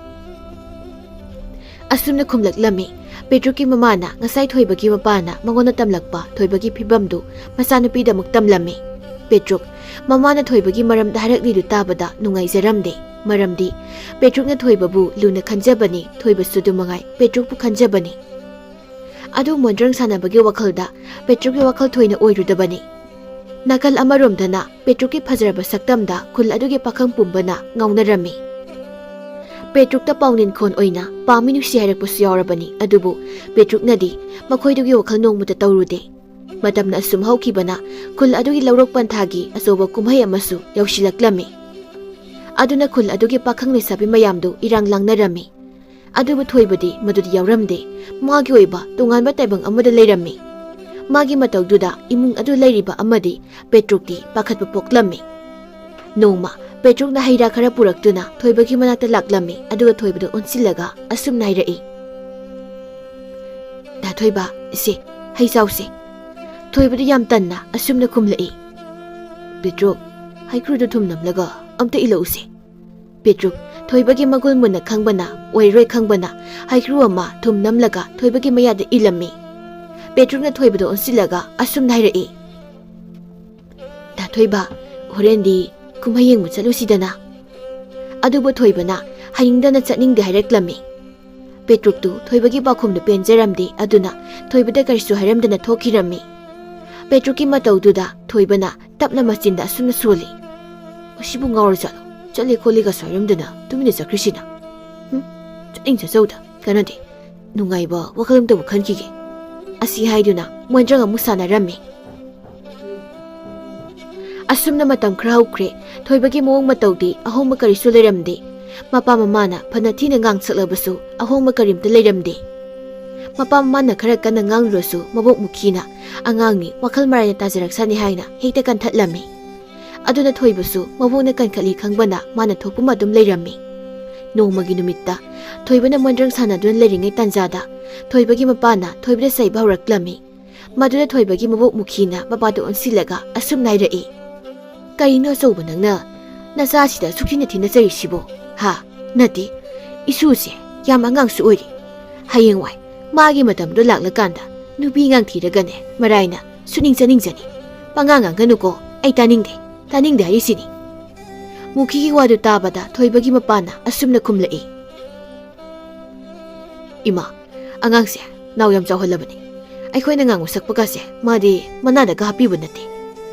ꯑꯁꯨꯝꯅ ꯈꯨꯝꯂꯛꯂꯝꯃꯤ꯫ ꯄꯦꯇ꯭ꯔꯨꯛꯀꯤ ꯃꯃꯥꯅ ꯉꯁꯥꯏ ꯊꯣꯏꯕꯒꯤ ꯃꯄꯥꯅ ꯃꯉꯣꯟꯗ ꯇꯝꯂꯛꯄ ꯊꯣꯏꯕꯒꯤ ꯐꯤꯕꯝꯗꯨ ꯃꯆꯥꯅꯨꯄꯤꯗꯃꯛ ꯇꯝꯂꯝꯃꯤ꯫ ꯄꯦꯇ꯭ꯔꯨꯛ ꯃꯃꯥꯅ ꯊꯣꯏꯕꯒꯤ ꯃꯔꯝꯗ ꯍꯥꯏꯔꯛꯂꯤꯗꯨ ꯇꯥꯕꯗ ꯅꯨꯡꯉꯥꯏꯖꯔꯝꯗꯦ꯫ ꯃꯔꯝꯗꯤ ꯄꯦꯇ꯭ꯔꯨꯛꯅ ꯊꯣꯏꯕꯕꯨ ꯂꯨꯅ ꯈꯟꯖꯕꯅꯤ, ꯊꯣꯏꯕꯁꯨ ꯑꯗꯨ ꯃꯉꯥꯏ ꯄꯦꯇ꯭ꯔꯨꯛꯄꯨ ꯈꯟꯖꯕꯅꯤ꯫ ꯑꯗꯨ ꯃꯣꯟꯗ꯭ꯔꯪ ꯁꯥꯟꯅꯕꯒꯤ ꯋꯥꯈꯜꯗ ꯄꯦꯇ꯭ꯔꯨꯛꯀꯤ ꯋꯥꯈꯜ ꯊꯣꯏꯅ ꯑꯣꯏꯔꯨꯗꯕꯅꯤ꯫ ꯅꯥꯀꯜ ꯑꯃꯔꯣꯝꯗꯅ ꯄꯦꯇ꯭ꯔꯨꯛꯀꯤ ꯐꯖꯔꯕ ꯁꯛꯇꯝꯗ ꯈꯨꯜ ꯑꯗꯨꯒꯤ ꯄꯥꯈꯪ ꯄꯨꯝꯕꯅ ꯉꯥꯎꯅꯔꯝꯃꯤ꯫ ꯄꯦꯇ꯭ꯔꯨꯛꯇ ꯄꯥꯎꯅꯤꯟꯈꯣꯟ ꯑꯣꯏꯅ ꯄꯥꯝꯃꯤ ꯅꯨꯡꯁꯤ ꯍꯥꯏꯔꯛꯄꯁꯨ ꯌꯥꯎꯔꯕꯅꯤ, ꯑꯗꯨꯕꯨ ꯄꯦꯇ꯭ꯔꯨꯛꯅꯗꯤ ꯃꯈꯣꯏꯗꯨꯒꯤ ꯋꯥꯈꯜ ꯅꯣꯡꯃꯇ ꯇꯧꯔꯨꯗꯦ꯫ ꯃꯇꯝꯅ ꯑꯁꯨꯝ ꯍꯧꯈꯤꯕꯅ ꯈꯨꯜ ꯑꯗꯨꯒꯤ ꯂꯧꯔꯣꯛ ꯄꯟꯊꯥꯒꯤ ꯑꯆꯧꯕ ꯀꯨꯝꯍꯩ ꯑꯃꯁꯨ ꯌꯧꯁꯤꯜꯂꯛꯂꯝꯃꯤ꯫ ꯑꯗꯨꯅ ꯈꯨꯜ ꯑꯗꯨꯒꯤ ꯄꯥꯈꯪ ꯂꯩꯁꯥꯕꯤ ꯃꯌꯥꯝꯗꯨ ꯏꯔꯥꯡ ꯂꯥꯡꯅꯔꯝꯃꯤ꯫ ꯑꯗꯨꯕꯨ ꯊꯣꯏꯕꯗꯤ ꯃꯗꯨꯗ ꯌꯥꯎꯔꯝꯗꯦ꯫ ꯃꯥꯒꯤ ꯑꯣꯏꯕ ꯇꯣꯉꯥꯟꯕ ꯇꯥꯏꯕꯪ ꯑꯃꯗ ꯂꯩꯔꯝꯃꯤ꯫ ꯃꯥꯒꯤ ꯃꯇꯧꯗꯨꯗ ꯏꯃꯨꯡ ꯑꯗꯨ ꯂꯩꯔꯤꯕ ꯑꯃꯗꯤ ꯄꯦꯇ꯭ꯔꯨꯛꯇꯤ ꯄꯥꯈꯠꯄ ꯄꯣꯛꯂꯝꯃꯤ꯫ ꯅꯣꯡꯃ ꯄꯦꯇ꯭ꯔꯨꯛꯅ ꯍꯩ ꯔꯥ ꯈꯔ ꯄꯨꯔꯛꯇꯨꯅ ꯊꯣꯏꯕꯒꯤ ꯃꯅꯥꯛꯇ ꯂꯥꯛꯂꯝꯃꯤ, ꯑꯗꯨꯒ ꯊꯣꯏꯕꯗ ꯑꯣꯟꯁꯤꯜꯂꯒ ꯑꯁꯨꯝꯅ ꯍꯥꯏꯔꯛꯏ, "ꯗꯥ ꯊꯣꯏꯕ, ꯏꯁꯦ, ꯍꯩ ꯆꯥꯎꯁꯦ꯫" ꯊꯣꯏꯕꯗ ꯌꯥꯝ ꯇꯟꯅ ꯑꯁꯨꯝꯅ ꯈꯨꯝꯂꯛꯏ, "ꯄꯦꯇ꯭ꯔꯨꯛ, ꯍꯩꯀ꯭ꯔꯨꯗꯨ ꯊꯨꯝ ꯅꯝꯂꯒ ꯑꯝꯇ ꯏꯜꯂꯛꯎꯁꯦ꯫" ꯄꯦꯇ꯭ꯔꯨꯛ ꯊꯣꯏꯕꯒꯤ ꯃꯒꯨꯟ ꯃꯨꯟꯅ ꯈꯪꯕꯅ, ꯑꯣꯏꯔꯣꯏ ꯈꯪꯕꯅ, ꯍꯩꯀ꯭ꯔꯨ ꯑꯃ ꯊꯨꯝ ꯅꯝꯂꯒ ꯊꯣꯏꯕꯒꯤ ꯃꯌꯥꯗ ꯏꯜꯂꯝꯃꯤ꯫ ꯄꯦꯇ꯭ꯔꯨꯛꯅ ꯊꯣꯏꯕꯗ ꯑꯣꯟꯁꯤꯜꯂꯒ ꯑꯁꯨꯝꯅ ꯍꯥꯏꯔꯛꯏ, "ꯗꯥ ꯊꯣꯏꯕ, ꯍꯣꯔꯦꯟꯗꯤ ꯀꯨꯝꯍꯩ ꯌꯦꯡꯕ ꯆꯠꯂꯨꯁꯤꯗꯅ꯫" ꯑꯗꯨꯕꯨ ꯊꯣꯏꯕꯅ ꯍꯩꯅꯤꯡꯗꯅ ꯆꯠꯅꯤꯡꯗꯦ ꯍꯥꯏꯔꯛꯂꯝꯃꯤ꯫ ꯄꯦꯇ꯭ꯔꯨꯛꯇꯨ ꯊꯣꯏꯕꯒꯤ ꯄꯥꯎꯈꯨꯝꯗꯨ ꯄꯦꯟꯖꯔꯝꯗꯦ, ꯑꯗꯨꯅ ꯊꯣꯏꯕꯗ ꯀꯔꯤꯁꯨ ꯍꯥꯏꯔꯝꯗꯅ ꯊꯣꯛꯈꯤꯔꯝꯃꯤ꯫ ꯄꯦꯇ꯭ꯔꯨꯛꯀꯤ ꯃꯇꯧꯗꯨꯗ ꯊꯣꯏꯕꯅ ꯇꯞꯅ ꯃꯆꯤꯟꯗ ꯑꯁꯨꯝꯅ ꯁꯣꯜꯂꯤ, "ꯃꯁꯤꯕꯨ ꯉꯥꯎꯔ ꯖꯥꯠꯂꯣ? ꯆꯠꯂꯦ ꯈꯣꯠꯂꯦꯒꯁꯨ ꯍꯥꯏꯔꯝꯗꯅ ꯇꯨꯃꯤꯟꯅ ꯆꯠꯈ꯭ꯔꯤꯁꯤꯅ? ꯍꯨꯝ, ꯆꯠꯅꯤꯡ ꯆꯠꯆꯧꯗ, ꯀꯥꯟꯅꯗꯦ꯫ ꯅꯨꯡꯉꯥꯏꯕ ꯋꯥꯈꯜ ꯑꯃꯇꯕꯨ ꯈꯟꯈꯤꯒꯦ꯫" ꯑꯁꯤ ꯍꯥꯏꯗꯨꯅ ꯃꯣꯟꯗ꯭ꯔꯪ ꯑꯃꯨꯛ ꯁꯥꯟꯅꯔꯝꯃꯤ꯫ ꯑꯁꯨꯝꯅ ꯃꯇꯝ ꯈꯔ ꯍꯧꯈ꯭ꯔꯦ꯫ ꯊꯣꯏꯕꯒꯤ ꯃꯑꯣꯡ ꯃꯇꯧꯗꯤ ꯑꯍꯣꯡꯕ ꯀꯔꯤꯁꯨ ꯂꯩꯔꯝꯗꯦ꯫ ꯃꯄꯥ ꯃꯃꯥꯅ ꯐꯅ ꯊꯤꯅ ꯉꯥꯡꯁꯛꯂꯕꯁꯨ ꯑꯍꯣꯡꯕ ꯀꯔꯤꯝꯇ ꯂꯩꯔꯝꯗꯦ꯫ ꯃꯄꯥ ꯃꯃꯥꯅ ꯈꯔ ꯀꯟꯅ ꯉꯥꯡꯂꯨꯔꯁꯨ ꯃꯕꯣꯛ ꯃꯨꯈꯤꯅ "ꯑꯉꯥꯡꯅꯤ, ꯋꯥꯈꯜ ꯃꯔꯥꯏꯅ ꯇꯥꯖꯔꯛꯁꯅꯤ" ꯍꯥꯏꯅ ꯍꯦꯛꯇ ꯀꯟꯊꯠꯂꯝꯃꯤ꯫ ꯑꯗꯨꯅ ꯊꯣꯏꯕꯁꯨ ꯃꯕꯣꯛꯅ ꯀꯟꯈꯠꯂꯤ ꯈꯪꯕꯅ ꯃꯥꯅ ꯊꯣꯛꯄ ꯑꯗꯨꯝ ꯂꯩꯔꯝꯃꯤ꯫ ꯅꯣꯡꯃꯒꯤ ꯅꯨꯃꯤꯠꯇ ꯊꯣꯏꯕꯅ ꯃꯣꯟꯗ꯭ꯔꯪ ꯁꯥꯟꯅꯗꯨꯅ ꯂꯩꯔꯤꯉꯩ ꯇꯥꯟꯖꯥꯗ ꯊꯣꯏꯕꯒꯤ ꯃꯄꯥꯅ ꯊꯣꯏꯕꯗ ꯆꯩꯕ ꯍꯧꯔꯛꯂꯝꯃꯤ꯫ ꯃꯗꯨꯗ ꯊꯣꯏꯕꯒꯤ ꯃꯕꯣꯛ ꯃꯨꯈꯤꯅ ꯃꯄꯥꯗ ꯑꯣꯟꯁꯤꯜꯂꯒ ꯑꯁꯨꯝꯅ ꯍꯥꯏꯔꯛꯏ, "ꯀꯔꯤꯅꯣ ꯑꯆꯧꯕ ꯅꯪꯅ ꯅꯆꯥꯁꯤꯗ ꯁꯨꯛꯊꯤꯅ ꯊꯤꯅ ꯆꯩꯔꯤꯁꯤꯕꯣ? ꯍꯥ? ꯅꯠꯇꯦ, ꯏꯁꯨꯁꯦ ꯌꯥꯝ ꯑꯉꯥꯡꯁꯨ ꯑꯣꯏꯔꯤ꯫ ꯍꯌꯦꯡꯋꯥꯏ ꯃꯥꯒꯤ ꯃꯇꯝꯗꯣ ꯂꯥꯛꯂꯀꯥꯟꯗ ꯅꯨꯄꯤ ꯑꯉꯥꯡ ꯊꯤꯔꯒꯅꯦ ꯃꯔꯥꯏꯅ ꯁꯨꯅꯤꯡ ꯆꯥꯅꯤꯡꯖꯅꯤ꯫ ꯄꯉꯥꯡ ꯉꯥꯡꯒꯅꯨꯀꯣ, ꯑꯩ ꯇꯥꯅꯤꯡꯗꯦ, ꯇꯥꯅꯤꯡꯗꯦ ꯍꯥꯏꯔꯤꯁꯤꯅꯤ꯫" ꯃꯨꯈꯤꯒꯤ ꯋꯥꯗꯨ ꯇꯥꯕꯗ ꯊꯣꯏꯕꯒꯤ ꯃꯄꯥꯅ ꯑꯁꯨꯝꯅ ꯈꯨꯝꯂꯛꯏ, "ꯏꯃꯥ, ꯑꯉꯥꯡꯁꯦ ꯅꯥꯎ ꯌꯥꯝ ꯆꯥꯎꯍꯜꯂꯕꯅꯤ꯫ ꯑꯩꯈꯣꯏꯅ ꯉꯥꯡꯕ ꯁꯛꯄꯒꯁꯦ ꯃꯥꯗꯤ ꯃꯅꯥꯗꯒ ꯍꯥꯞꯄꯤꯕ ꯅꯠꯇꯦ꯫"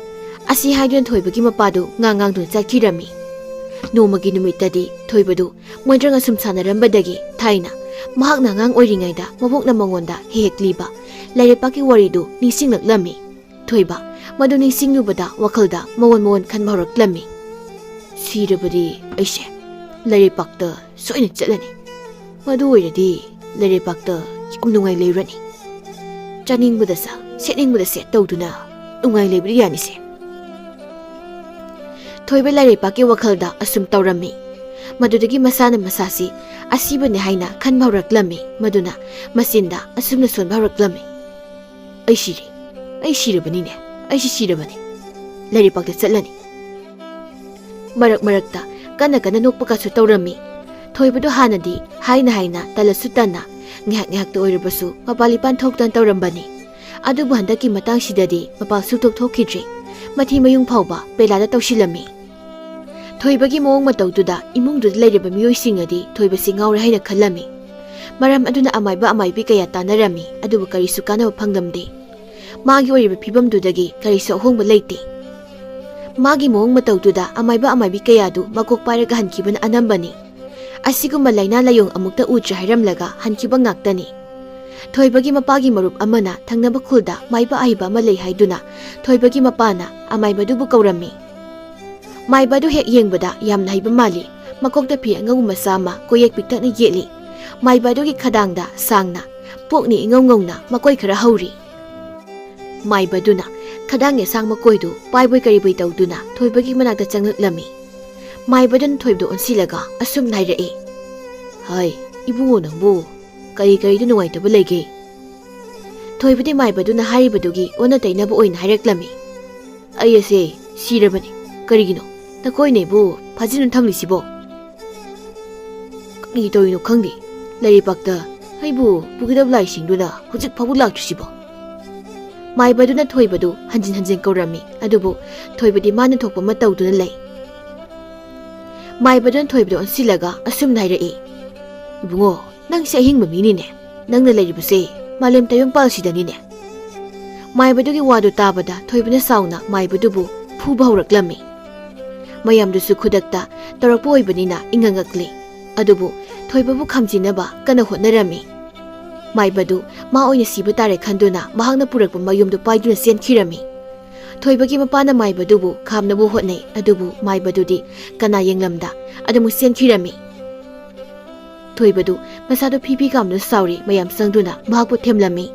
ꯑꯁꯤ ꯍꯥꯏꯗꯨꯅ ꯊꯣꯏꯕꯒꯤ ꯃꯄꯥꯗꯨ ꯉꯥꯡ ꯉꯥꯡꯗꯨꯅ ꯆꯠꯈꯤꯔꯝꯃꯤ꯫ ꯅꯣꯡꯃꯒꯤ ꯅꯨꯃꯤꯠꯇꯗꯤ ꯊꯣꯏꯕꯗꯨ ꯃꯣꯟꯗ꯭ꯔꯪ ꯑꯁꯨꯝ ꯁꯥꯟꯅꯔꯝꯕꯗꯒꯤ ꯊꯥꯏꯅ ꯃꯍꯥꯛꯅ ꯑꯉꯥꯡ ꯑꯣꯏꯔꯤꯉꯩꯗ ꯃꯕꯣꯛꯅ ꯃꯉꯣꯟꯗ ꯍꯦꯛ ꯍꯦꯛ ꯂꯤꯕ ꯂꯥꯏꯔꯩꯄꯥꯛꯀꯤ ꯋꯥꯔꯤꯗꯨ ꯅꯤꯡꯁꯤꯡꯂꯛꯂꯝꯃꯤ꯫ ꯊꯣꯏꯕ ꯃꯗꯨ ꯅꯤꯡꯁꯤꯡꯂꯨꯕꯗ ꯋꯥꯈꯜꯗ ꯃꯑꯣꯟ ꯃꯑꯣꯟ ꯈꯟꯕ ꯍꯧꯔꯛꯂꯝꯃꯤ꯫ "ꯁꯤꯔꯕꯗꯤ ꯑꯩꯁꯦ ꯂꯥꯏꯔꯩꯄꯥꯛꯇ ꯁꯣꯏꯅ ꯆꯠꯂꯅꯤ꯫ ꯃꯗꯨ ꯑꯣꯏꯔꯗꯤ ꯂꯥꯏꯔꯩꯄꯥꯛꯇ ꯌꯥꯝ ꯅꯨꯡꯉꯥꯏ ꯂꯩꯔꯅꯤ꯫ ꯆꯥꯅꯤꯡꯕꯗ ꯆꯥ, ꯁꯦꯠꯅꯤꯡꯕꯗ ꯁꯦꯠ ꯇꯧꯗꯨꯅ ꯅꯨꯡꯉꯥꯏ ꯂꯩꯕꯗꯤ ꯌꯥꯅꯤꯁꯦ꯫" ꯊꯣꯏꯕ ꯂꯥꯏꯔꯩꯄꯥꯛꯀꯤ ꯋꯥꯈꯜꯗ ꯑꯁꯨꯝ ꯇꯧꯔꯝꯃꯤ꯫ ꯃꯗꯨꯗꯒꯤ ꯃꯁꯥꯅ ꯃꯁꯥꯁꯤ ꯑꯁꯤꯕꯅꯤ ꯍꯥꯏꯅ ꯈꯟꯕ ꯍꯧꯔꯛꯂꯝꯃꯤ꯫ ꯃꯗꯨꯅ ꯃꯆꯤꯟꯗ ꯑꯁꯨꯝꯅ ꯁꯣꯟꯕ ꯍꯧꯔꯛꯂꯝꯃꯤ꯫ "ꯑꯩ ꯁꯤꯔꯦ꯫ ꯑꯩ ꯁꯤꯔꯕꯅꯤꯅꯦ꯫ ꯑꯩꯁꯤ ꯁꯤꯔꯕꯅꯤ꯫ ꯂꯥꯏꯔꯩꯄꯥꯛꯇ ꯆꯠꯂꯅꯤ꯫" ꯃꯔꯛ ꯃꯔꯛꯇ ꯀꯟꯅ ꯀꯟꯅ ꯅꯣꯛꯄꯒꯁꯨ ꯇꯧꯔꯝꯃꯤ꯫ ꯊꯣꯏꯕꯗꯨ ꯍꯥꯟꯅꯗꯤ ꯍꯥꯏꯅ ꯍꯥꯏꯅ ꯇꯜꯂꯁꯨ ꯇꯟꯅ ꯉꯥꯏꯍꯥꯛ ꯉꯥꯏꯍꯥꯛꯇ ꯑꯣꯏꯔꯕꯁꯨ ꯃꯄꯥꯟ ꯏꯄꯥꯟ ꯊꯣꯛꯇꯅ ꯇꯧꯔꯝꯕꯅꯤ꯫ ꯑꯗꯨꯕꯨ ꯍꯟꯗꯛꯀꯤ ꯃꯇꯥꯡꯁꯤꯗꯗꯤ ꯃꯄꯥꯟ ꯁꯨꯛꯊꯣꯛ ꯊꯣꯛꯈꯤꯗ꯭ꯔꯦ꯫ ꯃꯊꯤ ꯃꯌꯨꯡ ꯐꯥꯎꯕ ꯄꯦꯂꯥꯗ ꯇꯧꯁꯤꯜꯂꯝꯃꯤ꯫ ꯊꯣꯏꯕꯒꯤ ꯃꯑꯣꯡ ꯃꯇꯧꯗꯨꯗ ꯏꯃꯨꯡꯗꯨꯗ ꯂꯩꯔꯤꯕ ꯃꯤꯑꯣꯏꯁꯤꯡꯅꯗꯤ ꯊꯣꯏꯕꯁꯤ ꯉꯥꯎꯔꯦ ꯍꯥꯏꯅ ꯈꯜꯂꯝꯃꯤ꯫ ꯃꯔꯝ ꯑꯗꯨꯅ ꯑꯃꯥꯏꯕ ꯑꯃꯥꯏꯕꯤ ꯀꯌꯥ ꯇꯥꯟꯅꯔꯝꯃꯤ, ꯑꯗꯨꯕꯨ ꯀꯔꯤꯁꯨ ꯀꯥꯟꯅꯕ ꯐꯪꯂꯝꯗꯦ꯫ ꯃꯥꯒꯤ ꯑꯣꯏꯔꯤꯕ ꯐꯤꯕꯝꯗꯨꯗꯒꯤ ꯀꯔꯤꯁꯨ ꯑꯍꯣꯡꯕ ꯂꯩꯇꯦ꯫ ꯃꯥꯒꯤ ꯃꯑꯣꯡ ꯃꯇꯧꯗꯨꯗ ꯑꯃꯥꯏꯕ ꯑꯃꯥꯏꯕꯤ ꯀꯌꯥꯗꯨ ꯃꯀꯣꯛ ꯄꯥꯏꯔꯒ ꯍꯟꯈꯤꯕꯅ ꯑꯅꯝꯕꯅꯤ꯫ ꯑꯁꯤꯒꯨꯝꯕ ꯂꯥꯏꯅꯥ ꯂꯥꯏꯌꯣꯡ ꯑꯃꯨꯛꯇ ꯎꯗ꯭ꯔꯤ ꯍꯥꯏꯔꯝꯂꯒ ꯍꯟꯈꯤꯕ ꯉꯥꯛꯇꯅꯤ꯫ ꯊꯣꯏꯕꯒꯤ ꯃꯄꯥꯒꯤ ꯃꯔꯨꯞ ꯑꯃꯅ ꯊꯪꯅꯕ ꯈꯨꯜꯗ ꯃꯥꯏꯕ ꯑꯍꯩꯕ ꯑꯃ ꯂꯩ ꯍꯥꯏꯗꯨꯅ ꯊꯣꯏꯕꯒꯤ ꯃꯄꯥꯅ ꯑꯃꯥꯏꯕꯗꯨꯕꯨ ꯀꯧꯔꯝꯃꯤ꯫ ꯃꯥꯏꯕ ꯑꯗꯨ ꯍꯦꯛ ꯌꯦꯡꯕꯗ ꯌꯥꯝꯅ ꯍꯩꯕ ꯃꯥꯜꯂꯤ꯫ ꯃꯀꯣꯛꯇ ꯐꯤ ꯑꯉꯧꯕ ꯃꯆꯥ ꯑꯃ ꯀꯣꯌꯦꯛ ꯄꯤꯛꯇꯛꯅ ꯌꯦꯠꯂꯤ꯫ ꯃꯥꯏꯕ ꯑꯗꯨꯒꯤ ꯈꯗꯥꯡꯗ ꯁꯥꯡꯅ, ꯄꯣꯛꯅꯤ ꯏꯉꯧ ꯉꯧꯅ ꯃꯀꯣꯏ ꯈꯔ ꯍꯧꯔꯤ꯫ ꯃꯥꯏꯕ ꯑꯗꯨꯅ ꯈꯗꯥꯡꯒꯤ ꯑꯁꯥꯡ ꯃꯀꯣꯏꯗꯨ ꯄꯥꯏꯕꯣꯏ ꯀꯔꯤꯕꯣꯏ ꯇꯧꯗꯨꯅ ꯊꯣꯏꯕꯒꯤ ꯃꯅꯥꯛꯇ ꯆꯪꯂꯛꯂꯝꯃꯤ꯫ ꯃꯥꯏꯕ ꯑꯗꯨꯅ ꯊꯣꯏꯕꯗ ꯑꯣꯟꯁꯤꯜꯂꯒ ꯑꯁꯨꯝꯅ ꯍꯥꯏꯔꯛꯏ, "ꯍꯥꯏ, ꯏꯕꯨꯡꯉꯣ, ꯅꯪꯕꯨ ꯀꯔꯤ ꯀꯔꯤꯗ ꯅꯨꯡꯉꯥꯏꯇꯕ ꯂꯩꯒꯦ?" ꯊꯣꯏꯕꯗꯤ ꯃꯥꯏꯕꯗꯨꯅ ꯍꯥꯏꯔꯤꯕꯗꯨꯒꯤ ꯑꯣꯟꯅ ꯇꯩꯅꯕ ꯑꯣꯏꯅ ꯍꯥꯏꯔꯛꯂꯝꯃꯤ꯫ "ꯑꯩ ꯑꯁꯦ ꯁꯤꯔꯕꯅꯤ꯫ ꯀꯔꯤꯒꯤꯅꯣ ꯅꯈꯣꯏꯅ ꯑꯩꯕꯨ ꯐꯥꯖꯤꯟꯗꯨꯅ ꯊꯝꯂꯤꯁꯤꯕꯣ? ꯀꯔꯤ ꯇꯧꯔꯤꯅꯣ ꯈꯪꯗꯦ꯫ ꯂꯩꯔꯩꯄꯥꯛꯇ ꯑꯩꯕꯨ ꯄꯨꯒꯗꯕ ꯂꯥꯏꯁꯤꯡꯗꯨꯅ ꯍꯧꯖꯤꯛ ꯐꯥꯎꯕ ꯂꯥꯛꯇ꯭ꯔꯤꯁꯤꯕꯣ?" ꯃꯥꯏꯕꯗꯨꯅ ꯊꯣꯏꯕꯗꯨ ꯍꯟꯖꯤꯟ ꯍꯟꯖꯤꯟ ꯀꯧꯔꯝꯃꯤ, ꯑꯗꯨꯕꯨ ꯊꯣꯏꯕꯗꯤ ꯃꯥꯅ ꯊꯣꯛꯄ ꯑꯃ ꯇꯧꯗꯨꯅ ꯂꯩ꯫ ꯃꯥꯏꯕꯗꯨꯅ ꯊꯣꯏꯕꯗ ꯑꯣꯟꯁꯤꯜꯂꯒ ꯑꯁꯨꯝꯅ ꯍꯥꯏꯔꯛꯏ, "ꯏꯕꯨꯡꯉꯣ, ꯅꯪꯁꯦ ꯑꯍꯤꯡꯕ ꯃꯤꯅꯤꯅꯦ꯫ ꯅꯪꯅ ꯂꯩꯔꯤꯕꯁꯦ ꯃꯥꯂꯦꯝ ꯇꯥꯏꯕꯪꯄꯥꯜꯁꯤꯗꯅꯤꯅꯦ꯫" ꯃꯥꯏꯕꯗꯨꯒꯤ ꯋꯥꯗꯨ ꯇꯥꯕꯗ ꯊꯣꯏꯕꯅ ꯁꯥꯎꯅ ꯃꯥꯏꯕꯗꯨꯕꯨ ꯐꯨꯕ ꯍꯧꯔꯛꯂꯝꯃꯤ꯫ ꯃꯌꯥꯝꯗꯨꯁꯨ ꯈꯨꯗꯛꯇ ꯇꯧꯔꯛꯄ ꯑꯣꯏꯕꯅꯤꯅ ꯏꯉꯛ ꯉꯛꯂꯤ꯫ ꯑꯗꯨꯕꯨ ꯊꯣꯏꯕꯕꯨ ꯈꯥꯝꯖꯤꯟꯅꯕ ꯀꯟꯅ ꯍꯣꯠꯅꯔꯝꯃꯤ꯫ ꯃꯥꯏꯕꯗꯨ ꯃꯥ ꯑꯣꯏꯅ ꯁꯤꯕ ꯇꯥꯔꯦ ꯈꯟꯗꯨꯅ ꯃꯍꯥꯛꯅ ꯄꯨꯔꯛꯄ ꯃꯌꯨꯝꯗꯨ ꯄꯥꯏꯗꯨꯅ ꯆꯦꯟꯈꯤꯔꯝꯃꯤ꯫ ꯊꯣꯏꯕꯒꯤ ꯃꯄꯥꯅ ꯃꯥꯏꯕꯗꯨꯕꯨ ꯈꯥꯝꯅꯕ ꯍꯣꯠꯅꯩ, ꯑꯗꯨꯕꯨ ꯃꯥꯏꯕꯗꯨꯗꯤ ꯀꯅꯥ ꯌꯦꯡꯂꯝꯗ ꯑꯗꯨꯃꯛ ꯆꯦꯟꯈꯤꯔꯝꯃꯤ꯫ ꯊꯣꯏꯕꯗꯨ ꯃꯁꯥꯗꯨ ꯐꯤ ꯐꯤ ꯀꯥꯝꯗꯨꯅ ꯁꯥꯎꯔꯤ꯫ ꯃꯌꯥꯝ ꯆꯪꯗꯨꯅ ꯃꯍꯥꯛꯄꯨ ꯊꯦꯝꯂꯝꯃꯤ꯫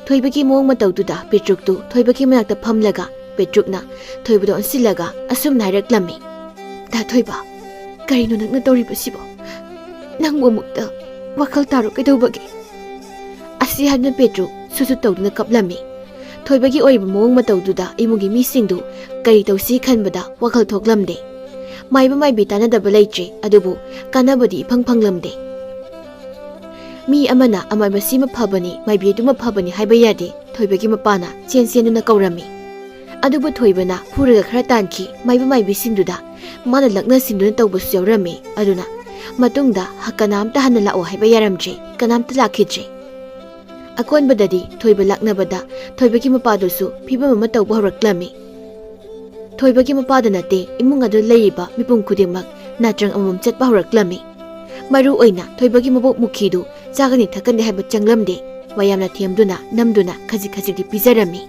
ꯊꯣꯏꯕꯒꯤ ꯃꯑꯣꯡ ꯃꯇꯧꯗꯨꯗ ꯄꯤꯇ꯭ꯔꯨꯛꯇꯨ ꯊꯣꯏꯕꯒꯤ ꯃꯅꯥꯛꯇ ꯐꯝꯂꯒ ꯄꯦꯇ꯭ꯔꯨꯛꯅ ꯊꯣꯏꯕꯗ ꯑꯣꯟꯁꯤꯜꯂꯒ ꯑꯁꯨꯝꯅ ꯍꯥꯏꯔꯛꯂꯝꯃꯤ, "ꯗꯥ ꯊꯣꯏꯕ, ꯀꯔꯤꯅꯣ ꯅꯪꯅ ꯇꯧꯔꯤꯕꯁꯤꯕꯣ? ꯅꯪꯕꯨ ꯑꯃꯨꯛꯇ ꯋꯥꯈꯜ ꯇꯥꯔꯣ ꯀꯩꯗꯧꯕꯒꯦ?" ꯑꯁꯤ ꯍꯥꯏꯗꯨꯅ ꯄꯦꯇ꯭ꯔꯨꯛ ꯁꯨꯁꯨ ꯇꯧꯗꯨꯅ ꯀꯞꯂꯝꯃꯤ꯫ ꯊꯣꯏꯕꯒꯤ ꯑꯣꯏꯔꯤꯕ ꯃꯑꯣꯡ ꯃꯇꯧꯗꯨꯗ ꯏꯃꯨꯡꯒꯤ ꯃꯤꯁꯤꯡꯗꯨ ꯀꯔꯤ ꯇꯧꯁꯤ ꯈꯟꯕꯗ ꯋꯥꯈꯜ ꯊꯣꯛꯂꯝꯗꯦ꯫ ꯃꯥꯏꯕ ꯃꯥꯏꯕꯤ ꯇꯥꯟꯅꯗꯕ ꯂꯩꯇ꯭ꯔꯦ, ꯑꯗꯨꯕꯨ ꯀꯥꯟꯅꯕꯗꯤ ꯏꯐꯪ ꯐꯪꯂꯝꯗꯦ꯫ ꯃꯤ ꯑꯃꯅ ꯑꯃꯥꯏꯕꯁꯤꯃ ꯐꯕꯅꯤ, ꯃꯥꯏꯕꯤ ꯑꯗꯨꯃ ꯐꯕꯅꯤ ꯍꯥꯏꯕ ꯌꯥꯗꯦ꯫ ꯊꯣꯏꯕꯒꯤ ꯃꯄꯥꯅ ꯆꯦꯟ ꯆꯦꯟꯗꯨꯅ ꯀꯧꯔꯝꯃꯤ꯫ ꯑꯗꯨꯕꯨ ꯊꯣꯏꯕꯅ ꯐꯨꯔꯒ ꯈꯔ ꯇꯥꯟꯈꯤ꯫ ꯃꯥꯏꯕ ꯃꯥꯏꯕꯤꯁꯤꯡꯗꯨꯗ ꯃꯥꯅ ꯂꯛꯅ ꯁꯤꯟꯗꯨꯅ ꯇꯧꯕꯁꯨ ꯌꯥꯎꯔꯝꯃꯤ꯫ ꯑꯗꯨꯅ ꯃꯇꯨꯡꯗ ꯍ-, ꯀꯅꯥꯝꯇ ꯍꯟꯅ ꯂꯥꯛꯑꯣ ꯍꯥꯏꯕ ꯌꯥꯔꯝꯗ꯭ꯔꯦ, ꯀꯅꯥꯝꯇ ꯂꯥꯛꯈꯤꯗ꯭ꯔꯦ꯫ ꯑꯀꯣꯟꯕꯗꯗꯤ ꯊꯣꯏꯕ ꯂꯥꯛꯅꯕꯗ ꯊꯣꯏꯕꯒꯤ ꯃꯄꯥꯗꯨꯁꯨ ꯐꯤꯕꯝ ꯑꯃ ꯇꯧꯕ ꯍꯧꯔꯛꯂꯝꯃꯤ꯫ ꯊꯣꯏꯕꯒꯤ ꯃꯄꯥꯗ ꯅꯠꯇꯦ, ꯏꯃꯨꯡ ꯑꯗꯨ ꯂꯩꯔꯤꯕ ꯃꯤꯄꯨꯝ ꯈꯨꯗꯤꯡꯃꯛ ꯅꯥꯇ꯭ꯔꯪ ꯑꯃꯃꯝ ꯆꯠꯄ ꯍꯧꯔꯛꯂꯝꯃꯤ꯫ ꯃꯔꯨ ꯑꯣꯏꯅ ꯊꯣꯏꯕꯒꯤ ꯃꯕꯣꯛ ꯃꯨꯈꯤꯗꯨ ꯆꯥꯒꯅꯤ ꯊꯛꯀꯅꯤ ꯍꯥꯏꯕ ꯆꯪꯂꯝꯗꯦ꯫ ꯃꯌꯥꯝꯅ ꯊꯦꯝꯗꯨꯅ ꯅꯝꯗꯨꯅ ꯈꯖꯤꯛ ꯈꯖꯤꯛꯇꯤ ꯄꯤꯖꯔꯝꯃꯤ꯫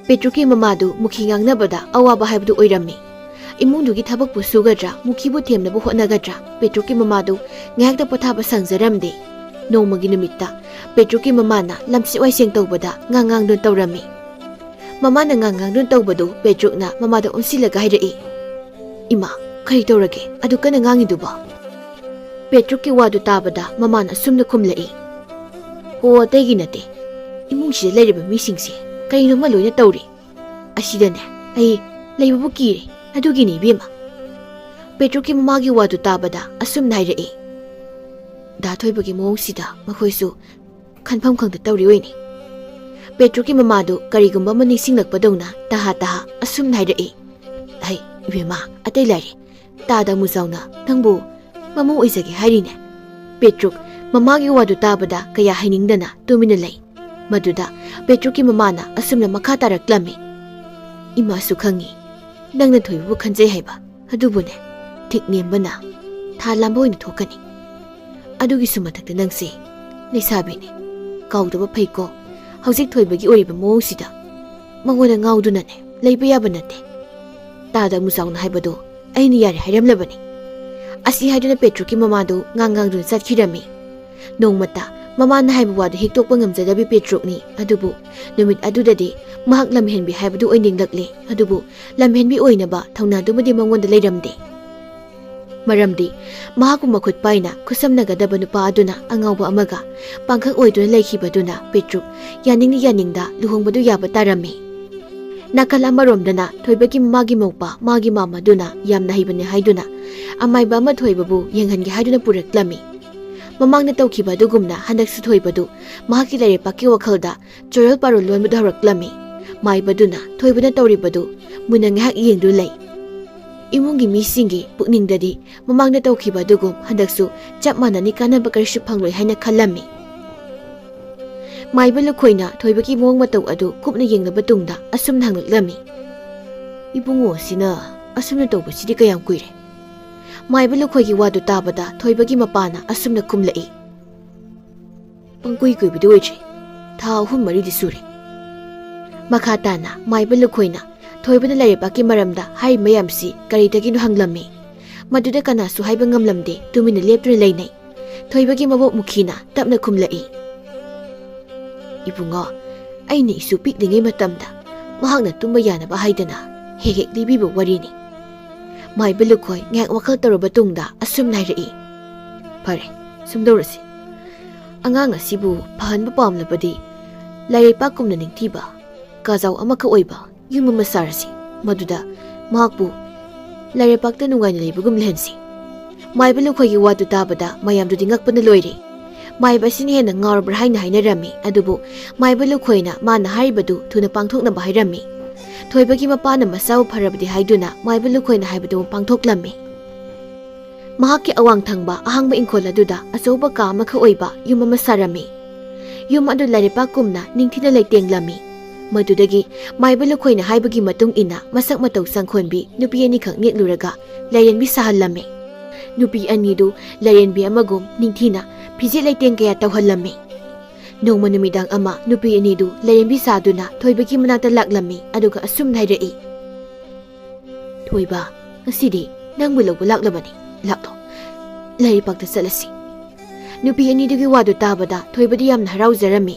ꯄꯦꯇ꯭ꯔꯨꯛꯀꯤ ꯃꯃꯥꯗꯨ ꯃꯨꯈꯤ ꯉꯥꯡꯅꯕꯗ ꯑꯋꯥꯕ ꯍꯥꯏꯕꯗꯨ ꯑꯣꯏꯔꯝꯃꯤ꯫ ꯏꯃꯨꯡꯗꯨꯒꯤ ꯊꯕꯛꯄꯨ ꯁꯨꯒꯗ꯭ꯔꯥ, ꯃꯨꯈꯤꯕꯨ ꯊꯦꯝꯅꯕ ꯍꯣꯠꯅꯒꯗ꯭ꯔꯥ, ꯄꯦꯇ꯭ꯔꯨꯛꯀꯤ ꯃꯃꯥꯗꯨ ꯉꯥꯏꯍꯥꯛꯇ ꯄꯣꯊꯥꯕ ꯁꯪꯖꯔꯝꯗꯦ꯫ ꯅꯣꯡꯃꯒꯤ ꯅꯨꯃꯤꯠꯇ ꯄꯦꯇ꯭ꯔꯨꯛꯀꯤ ꯃꯃꯥꯅ ꯂꯝꯁꯤꯠ ꯋꯥꯏꯁꯦꯡ ꯇꯧꯕꯗ ꯉꯥꯡ ꯉꯥꯡꯗꯨꯅ ꯇꯧꯔꯝꯃꯤ꯫ ꯃꯃꯥꯅ ꯉꯥꯡ ꯉꯥꯡꯗꯨꯅ ꯇꯧꯕꯗꯨ ꯄꯦꯇ꯭ꯔꯨꯛꯅ ꯃꯃꯥꯗ ꯑꯣꯟꯁꯤꯜꯂꯒ ꯍꯥꯏꯔꯛꯏ, "ꯏꯃꯥ, ꯀꯔꯤ ꯇꯧꯔꯒꯦ? ꯑꯗꯨ ꯀꯟꯅ ꯉꯥꯡꯉꯤꯗꯨꯕꯣ?" ꯄꯦꯇ꯭ꯔꯨꯛꯀꯤ ꯋꯥꯗꯨ ꯇꯥꯕꯗ ꯃꯃꯥꯅ ꯑꯁꯨꯝꯅ ꯈꯨꯝꯂꯛꯏ, "ꯍꯣ, ꯑꯇꯩꯒꯤ ꯅꯠꯇꯦ꯫ ꯏꯃꯨꯡꯁꯤꯗ ꯂꯩꯔꯤꯕ ꯃꯤꯁꯤꯡꯁꯦ ꯀꯔꯤꯅꯣꯃ ꯂꯣꯏꯅ ꯇꯧꯔꯤ꯫ ꯑꯁꯤꯗꯅꯦ ꯑꯩ ꯂꯩꯕꯕꯨ ꯀꯤꯔꯦ꯫ ꯑꯗꯨꯒꯤꯅꯤ ꯏꯕꯦꯝꯃ꯫" ꯄꯦꯇ꯭ꯔꯨꯛꯀꯤ ꯃꯃꯥꯒꯤ ꯋꯥꯗꯨ ꯇꯥꯕꯗ ꯑꯁꯨꯝꯅ ꯍꯥꯏꯔꯛꯏ, "ꯗꯥ ꯊꯣꯏꯕꯒꯤ ꯃꯑꯣꯡꯁꯤꯗ ꯃꯈꯣꯏꯁꯨ ꯈꯟꯐꯝ ꯈꯪꯗ ꯇꯧꯔꯤ ꯑꯣꯏꯅꯤ꯫" ꯄꯦꯇ꯭ꯔꯨꯛꯀꯤ ꯃꯃꯥꯗꯨ ꯀꯔꯤꯒꯨꯝꯕ ꯑꯃ ꯅꯤꯡꯁꯤꯡꯂꯛꯄꯗꯧꯅ ꯇꯍꯥ ꯇꯍꯥ ꯑꯁꯨꯝꯅ ꯍꯥꯏꯔꯛꯏ, "ꯍꯩ, ꯏꯕꯦꯝꯃ, ꯑꯇꯩ ꯂꯥꯏꯔꯤ꯫ ꯇꯥꯗ ꯑꯃꯨꯖꯥꯎꯅ ꯅꯪꯕꯨ ꯃꯃꯧ ꯑꯣꯏꯖꯒꯦ ꯍꯥꯏꯔꯤꯅꯦ꯫" ꯄꯦꯇ꯭ꯔꯨꯛ ꯃꯃꯥꯒꯤ ꯋꯥꯗꯨ ꯇꯥꯕꯗ ꯀꯌꯥ ꯍꯥꯏꯅꯤꯡꯗꯅ ꯇꯨꯃꯤꯟꯅ ꯂꯩ꯫ ꯃꯗꯨꯗ ꯄꯦꯇ꯭ꯔꯨꯛꯀꯤ ꯃꯃꯥꯅ ꯑꯁꯨꯝꯅ ꯃꯈꯥ ꯇꯥꯔꯛꯂꯝꯃꯤ, "ꯏꯃꯥꯁꯨ ꯈꯪꯉꯤ ꯅꯪꯅ ꯊꯣꯏꯕꯕꯨ ꯈꯟꯖꯩ ꯍꯥꯏꯕ꯫ ꯑꯗꯨꯕꯨꯅꯦ, ꯊꯤꯛ ꯅꯦꯝꯕꯅ ꯊꯥ ꯂꯥꯝꯕ ꯑꯣꯏꯅ ꯊꯣꯛꯀꯅꯤ꯫ ꯑꯗꯨꯒꯤꯁꯨ ꯃꯊꯛꯇ ꯅꯪꯁꯦ ꯂꯩꯁꯥꯕꯤꯅꯤ꯫ ꯀꯥꯎꯗꯕ ꯐꯩꯀꯣ, ꯍꯧꯖꯤꯛ ꯊꯣꯏꯕꯒꯤ ꯑꯣꯏꯔꯤꯕ ꯃꯑꯣꯡꯁꯤꯗ ꯃꯉꯣꯟꯗ ꯉꯥꯎꯗꯨꯅꯅꯦ ꯂꯩꯕ ꯌꯥꯕ ꯅꯠꯇꯦ꯫ ꯇꯥꯗ ꯑꯃꯨꯖꯥꯎꯅ ꯍꯥꯏꯕꯗꯣ ꯑꯩꯅ ꯌꯥꯔꯦ ꯍꯥꯏꯔꯝꯂꯕꯅꯤ꯫" ꯑꯁꯤ ꯍꯥꯏꯗꯨꯅ ꯄꯦꯇ꯭ꯔꯨꯛꯀꯤ ꯃꯃꯥꯗꯨ ꯉꯥꯡ ꯉꯥꯡꯗꯨꯅ ꯆꯠꯈꯤꯔꯝꯃꯤ꯫ ꯅꯣꯡꯃꯇ ꯃꯃꯥꯅ ꯍꯥꯏꯕ ꯋꯥꯗꯨ ꯍꯤꯛꯇꯣꯛꯄ ꯉꯝꯖꯗꯕꯤ ꯄꯦꯇ꯭ꯔꯨꯛꯅꯤ꯫ ꯑꯗꯨꯕꯨ ꯅꯨꯃꯤꯠ ꯑꯗꯨꯗꯗꯤ ꯃꯍꯥꯛ ꯂꯝꯍꯦꯟꯕꯤ ꯍꯥꯏꯕꯗꯨ ꯑꯣꯏꯅꯤꯡꯂꯛꯂꯦ꯫ ꯑꯗꯨꯕꯨ ꯂꯝꯍꯦꯟꯕꯤ ꯑꯣꯏꯅꯕ ꯊꯧꯅꯥꯗꯨꯃꯗꯤ ꯃꯉꯣꯟꯗ ꯂꯩꯔꯝꯗꯦ꯫ ꯃꯔꯝꯗꯤ ꯃꯍꯥꯛꯄꯨ ꯃꯈꯨꯠ ꯄꯥꯏꯅ ꯈꯨꯠꯁꯝꯅꯒꯗꯕ ꯅꯨꯄꯥ ꯑꯗꯨꯅ ꯑꯉꯥꯎꯕ ꯑꯃꯒ ꯄꯥꯡꯈꯛ ꯑꯣꯏꯗꯨꯅ ꯂꯩꯈꯤꯕꯗꯨꯅ ꯄꯦꯇ꯭ꯔꯨꯛ ꯌꯥꯅꯤꯡ ꯌꯥꯅꯤꯡꯗ ꯂꯨꯍꯣꯡꯕꯗꯨ ꯌꯥꯕ ꯇꯥꯔꯝꯃꯤ꯫ ꯅꯥꯀꯜ ꯑꯃꯔꯣꯝꯗꯅ ꯊꯣꯏꯕꯒꯤ ꯃꯃꯥꯒꯤ ꯃꯧꯄꯥ ꯃꯥꯒꯤ ꯃꯥꯃꯗꯨꯅ ꯌꯥꯝꯅ ꯍꯩꯕꯅꯤ ꯍꯥꯏꯗꯨꯅ ꯑꯃꯥꯏꯕ ꯑꯃ ꯊꯣꯏꯕꯕꯨ ꯌꯦꯡꯍꯟꯒꯦ ꯍꯥꯏꯗꯨꯅ ꯄꯨꯔꯛꯂꯝꯃꯤ꯫ ꯃꯃꯥꯡꯗ ꯇꯧꯈꯤꯕ ꯑꯗꯨꯒꯨꯝꯅ ꯍꯟꯗꯛꯁꯨ ꯊꯣꯏꯕꯗꯨ ꯃꯍꯥꯛꯀꯤ ꯂꯥꯏꯔꯩꯄꯥꯛꯀꯤ ꯋꯥꯈꯜꯗ ꯆꯣꯔꯦꯜ ꯄꯥꯔꯣꯜ ꯂꯣꯟꯕꯗꯨ ꯍꯧꯔꯛꯂꯝꯃꯤ꯫ ꯃꯥꯏꯕꯗꯨꯅ ꯊꯣꯏꯕꯅ ꯇꯧꯔꯤꯕꯗꯨ ꯃꯨꯟꯅ ꯉꯥꯏꯍꯥꯛ ꯌꯦꯡꯗꯨꯅ ꯂꯩ꯫ ꯏꯃꯨꯡꯒꯤ ꯃꯤꯁꯤꯡꯒꯤ ꯄꯨꯛꯅꯤꯡꯗꯗꯤ ꯃꯃꯥꯡꯗ ꯇꯧꯈꯤꯕ ꯑꯗꯨꯒꯨꯝ ꯍꯟꯗꯛꯁꯨ ꯆꯞ ꯃꯥꯟꯅꯅꯤ, ꯀꯥꯟꯅꯕ ꯀꯔꯤꯁꯨ ꯐꯪꯂꯣꯏ ꯍꯥꯏꯅ ꯈꯜꯂꯝꯃꯤ꯫ ꯃꯥꯏꯕ ꯂꯨꯈꯣꯏꯅ ꯊꯣꯏꯕꯒꯤ ꯃꯑꯣꯡ ꯃꯇꯧ ꯑꯗꯨ ꯀꯨꯞꯅ ꯌꯦꯡꯂꯕ ꯇꯨꯡꯗ ꯑꯁꯨꯝꯅ ꯍꯪꯂꯛꯂꯝꯃꯤ, "ꯏꯕꯨꯡꯉꯣ ꯑꯁꯤꯅ ꯑꯁꯨꯝꯅ ꯇꯧꯕꯁꯤꯗꯤ ꯀꯌꯥꯝ ꯀꯨꯏꯔꯦ?" ꯃꯥꯏꯕ ꯂꯨꯈꯣꯏꯒꯤ ꯋꯥꯗꯨ ꯇꯥꯕꯗ ꯊꯣꯏꯕꯒꯤ ꯃꯄꯥꯅ ꯑꯁꯨꯝꯅ ꯈꯨꯝꯂꯛꯏ, "ꯄꯪꯀꯨꯏ ꯀꯨꯏꯕꯗꯤ ꯑꯣꯏꯗ꯭ꯔꯤ, ꯊꯥ ꯑꯍꯨꯝ ꯃꯔꯤꯗꯤ ꯁꯨꯔꯦ꯫" ꯃꯈꯥ ꯇꯥꯅ ꯃꯥꯏꯕ ꯂꯨꯈꯣꯏꯅ ꯊꯣꯏꯕꯅ ꯂꯥꯏꯔꯩꯄꯥꯛꯀꯤ ꯃꯔꯝꯗ ꯍꯥꯏꯔꯤ ꯃꯌꯥꯝꯁꯤ ꯀꯔꯤꯗꯒꯤꯅꯣ ꯍꯪꯂꯝꯃꯤ꯫ ꯃꯗꯨꯗ ꯀꯅꯥꯁꯨ ꯍꯥꯏꯕ ꯉꯝꯂꯝꯗꯦ, ꯇꯨꯃꯤꯟꯅ ꯂꯦꯞꯇꯨꯅ ꯂꯩꯅꯩ꯫ ꯊꯣꯏꯕꯒꯤ ꯃꯕꯣꯛ ꯃꯨꯈꯤꯅ ꯇꯞꯅ ꯈꯨꯝꯂꯛꯏ, "ꯏꯕꯨꯡꯉꯣ, ꯑꯩꯅ ꯏꯁꯨ ꯄꯤꯛꯂꯤꯉꯩ ꯃꯇꯝꯗ ꯃꯍꯥꯛꯅ ꯇꯨꯝꯕ ꯌꯥꯅꯕ ꯍꯥꯏꯗꯅ ꯍꯦꯛ ꯍꯦꯛ ꯂꯤꯕꯤꯕ ꯋꯥꯔꯤꯅꯤ꯫" ꯃꯥꯏꯕ ꯂꯨꯈꯣꯏ ꯉꯥꯏꯍꯥꯛ ꯋꯥꯈꯜ ꯇꯧꯔꯕ ꯇꯨꯡꯗ ꯑꯁꯨꯝꯅ ꯍꯥꯏꯔꯛꯏ, "ꯐꯔꯦ, ꯁꯨꯝꯗꯧꯔꯁꯤ꯫ ꯑꯉꯥꯡ ꯑꯁꯤꯕꯨ ꯐꯍꯟꯕ ꯄꯥꯝꯂꯕꯗꯤ ꯂꯥꯏꯔꯩꯄꯥꯛꯀꯨꯝꯅ ꯅꯤꯡꯊꯤꯕ, ꯀꯥꯖꯥꯎ ꯑꯃꯈꯛ ꯑꯣꯏꯕ ꯌꯨꯝ ꯑꯃ ꯁꯥꯔꯁꯤ꯫ ꯃꯗꯨꯗ ꯃꯍꯥꯛꯄꯨ ꯂꯥꯏꯔꯩꯄꯥꯛꯇ ꯅꯨꯡꯉꯥꯏꯅ ꯂꯩꯕꯒꯨꯝ ꯂꯩꯍꯟꯁꯤ꯫" ꯃꯥꯏꯕ ꯂꯨꯈꯣꯏꯒꯤ ꯋꯥꯗꯨ ꯇꯥꯕꯗ ꯃꯌꯥꯝꯗꯨꯗꯤ ꯉꯛꯄꯅ ꯂꯣꯏꯔꯦ꯫ ꯃꯥꯏꯕ ꯑꯁꯤꯅ ꯍꯦꯟꯅ ꯉꯥꯎꯔꯕ꯭ꯔꯥ ꯍꯥꯏꯅ ꯍꯥꯏꯅꯔꯝꯃꯤ꯫ ꯑꯗꯨꯕꯨ ꯃꯥꯏꯕ ꯂꯨꯈꯣꯏꯅ ꯃꯥꯅ ꯍꯥꯏꯔꯤꯕꯗꯨ ꯊꯨꯅ ꯄꯥꯡꯊꯣꯛꯅꯕ ꯍꯥꯏꯔꯝꯃꯤ꯫ ꯊꯣꯏꯕꯒꯤ ꯃꯄꯥꯅ ꯃꯆꯥꯕꯨ ꯐꯔꯕꯗꯤ ꯍꯥꯏꯗꯨꯅ ꯃꯥꯏꯕ ꯂꯨꯈꯣꯏꯅ ꯍꯥꯏꯕꯗꯨ ꯄꯥꯡꯊꯣꯛꯂꯝꯃꯤ꯫ ꯃꯍꯥꯛꯀꯤ ꯑꯋꯥꯡ ꯊꯪꯕ ꯑꯍꯥꯡꯕ ꯏꯪꯈꯣꯜ ꯑꯗꯨꯗ ꯑꯆꯧꯕ ꯀꯥ ꯑꯃꯈꯛ ꯑꯣꯏꯕ ꯌꯨꯝ ꯑꯃ ꯁꯥꯔꯝꯃꯤ꯫ ꯌꯨꯝ ꯑꯗꯨ ꯂꯥꯏꯔꯩꯄꯥꯛꯀꯨꯝꯅ ꯅꯤꯡꯊꯤꯅ ꯂꯩꯇꯦꯡꯂꯝꯃꯤ꯫ ꯃꯗꯨꯗꯒꯤ ꯃꯥꯏꯕ ꯂꯨꯈꯣꯏꯅ ꯍꯥꯏꯕꯒꯤ ꯃꯇꯨꯡ ꯏꯟꯅ ꯃꯁꯛ ꯃꯇꯧ ꯆꯪꯈꯣꯟꯕꯤ ꯅꯨꯄꯤ ꯑꯅꯤꯈꯛ ꯅꯦꯛꯂꯨꯔꯒ ꯂꯥꯏꯔꯦꯝꯕꯤ ꯁꯥꯍꯜꯂꯝꯃꯤ꯫ ꯅꯨꯄꯤ ꯑꯅꯤꯗꯨ ꯂꯥꯏꯔꯦꯝꯕꯤ ꯑꯃꯒꯨꯝ ꯅꯤꯡꯊꯤꯅ ꯐꯤꯖꯦꯠ ꯂꯩꯇꯦꯡ ꯀꯌꯥ ꯇꯧꯍꯜꯂꯝꯃꯤ꯫ ꯅꯣꯡꯃ ꯅꯨꯃꯤꯗꯥꯡ ꯑꯃ ꯅꯨꯄꯤ ꯑꯅꯤꯗꯨ ꯂꯥꯏꯔꯦꯝꯕꯤ ꯁꯥꯗꯨꯅ ꯊꯣꯏꯕꯒꯤ ꯃꯅꯥꯛꯇ ꯂꯥꯛꯂꯝꯃꯤ꯫ ꯑꯗꯨꯒ ꯑꯁꯨꯝꯅ ꯍꯥꯏꯔꯛꯏ, "ꯊꯣꯏꯕ, ꯉꯁꯤꯗꯤ ꯅꯪꯕꯨ ꯂꯧꯕ ꯂꯥꯛꯂꯕꯅꯤ꯫ ꯂꯥꯛꯂꯣ, ꯂꯥꯏꯔꯩꯄꯥꯛꯇ ꯆꯠꯂꯁꯤ꯫" ꯅꯨꯄꯤ ꯑꯅꯤꯗꯨꯒꯤ ꯋꯥꯗꯨ ꯇꯥꯕꯗ ꯊꯣꯏꯕꯗꯤ ꯌꯥꯝꯅ ꯍꯔꯥꯎꯖꯔꯝꯃꯤ꯫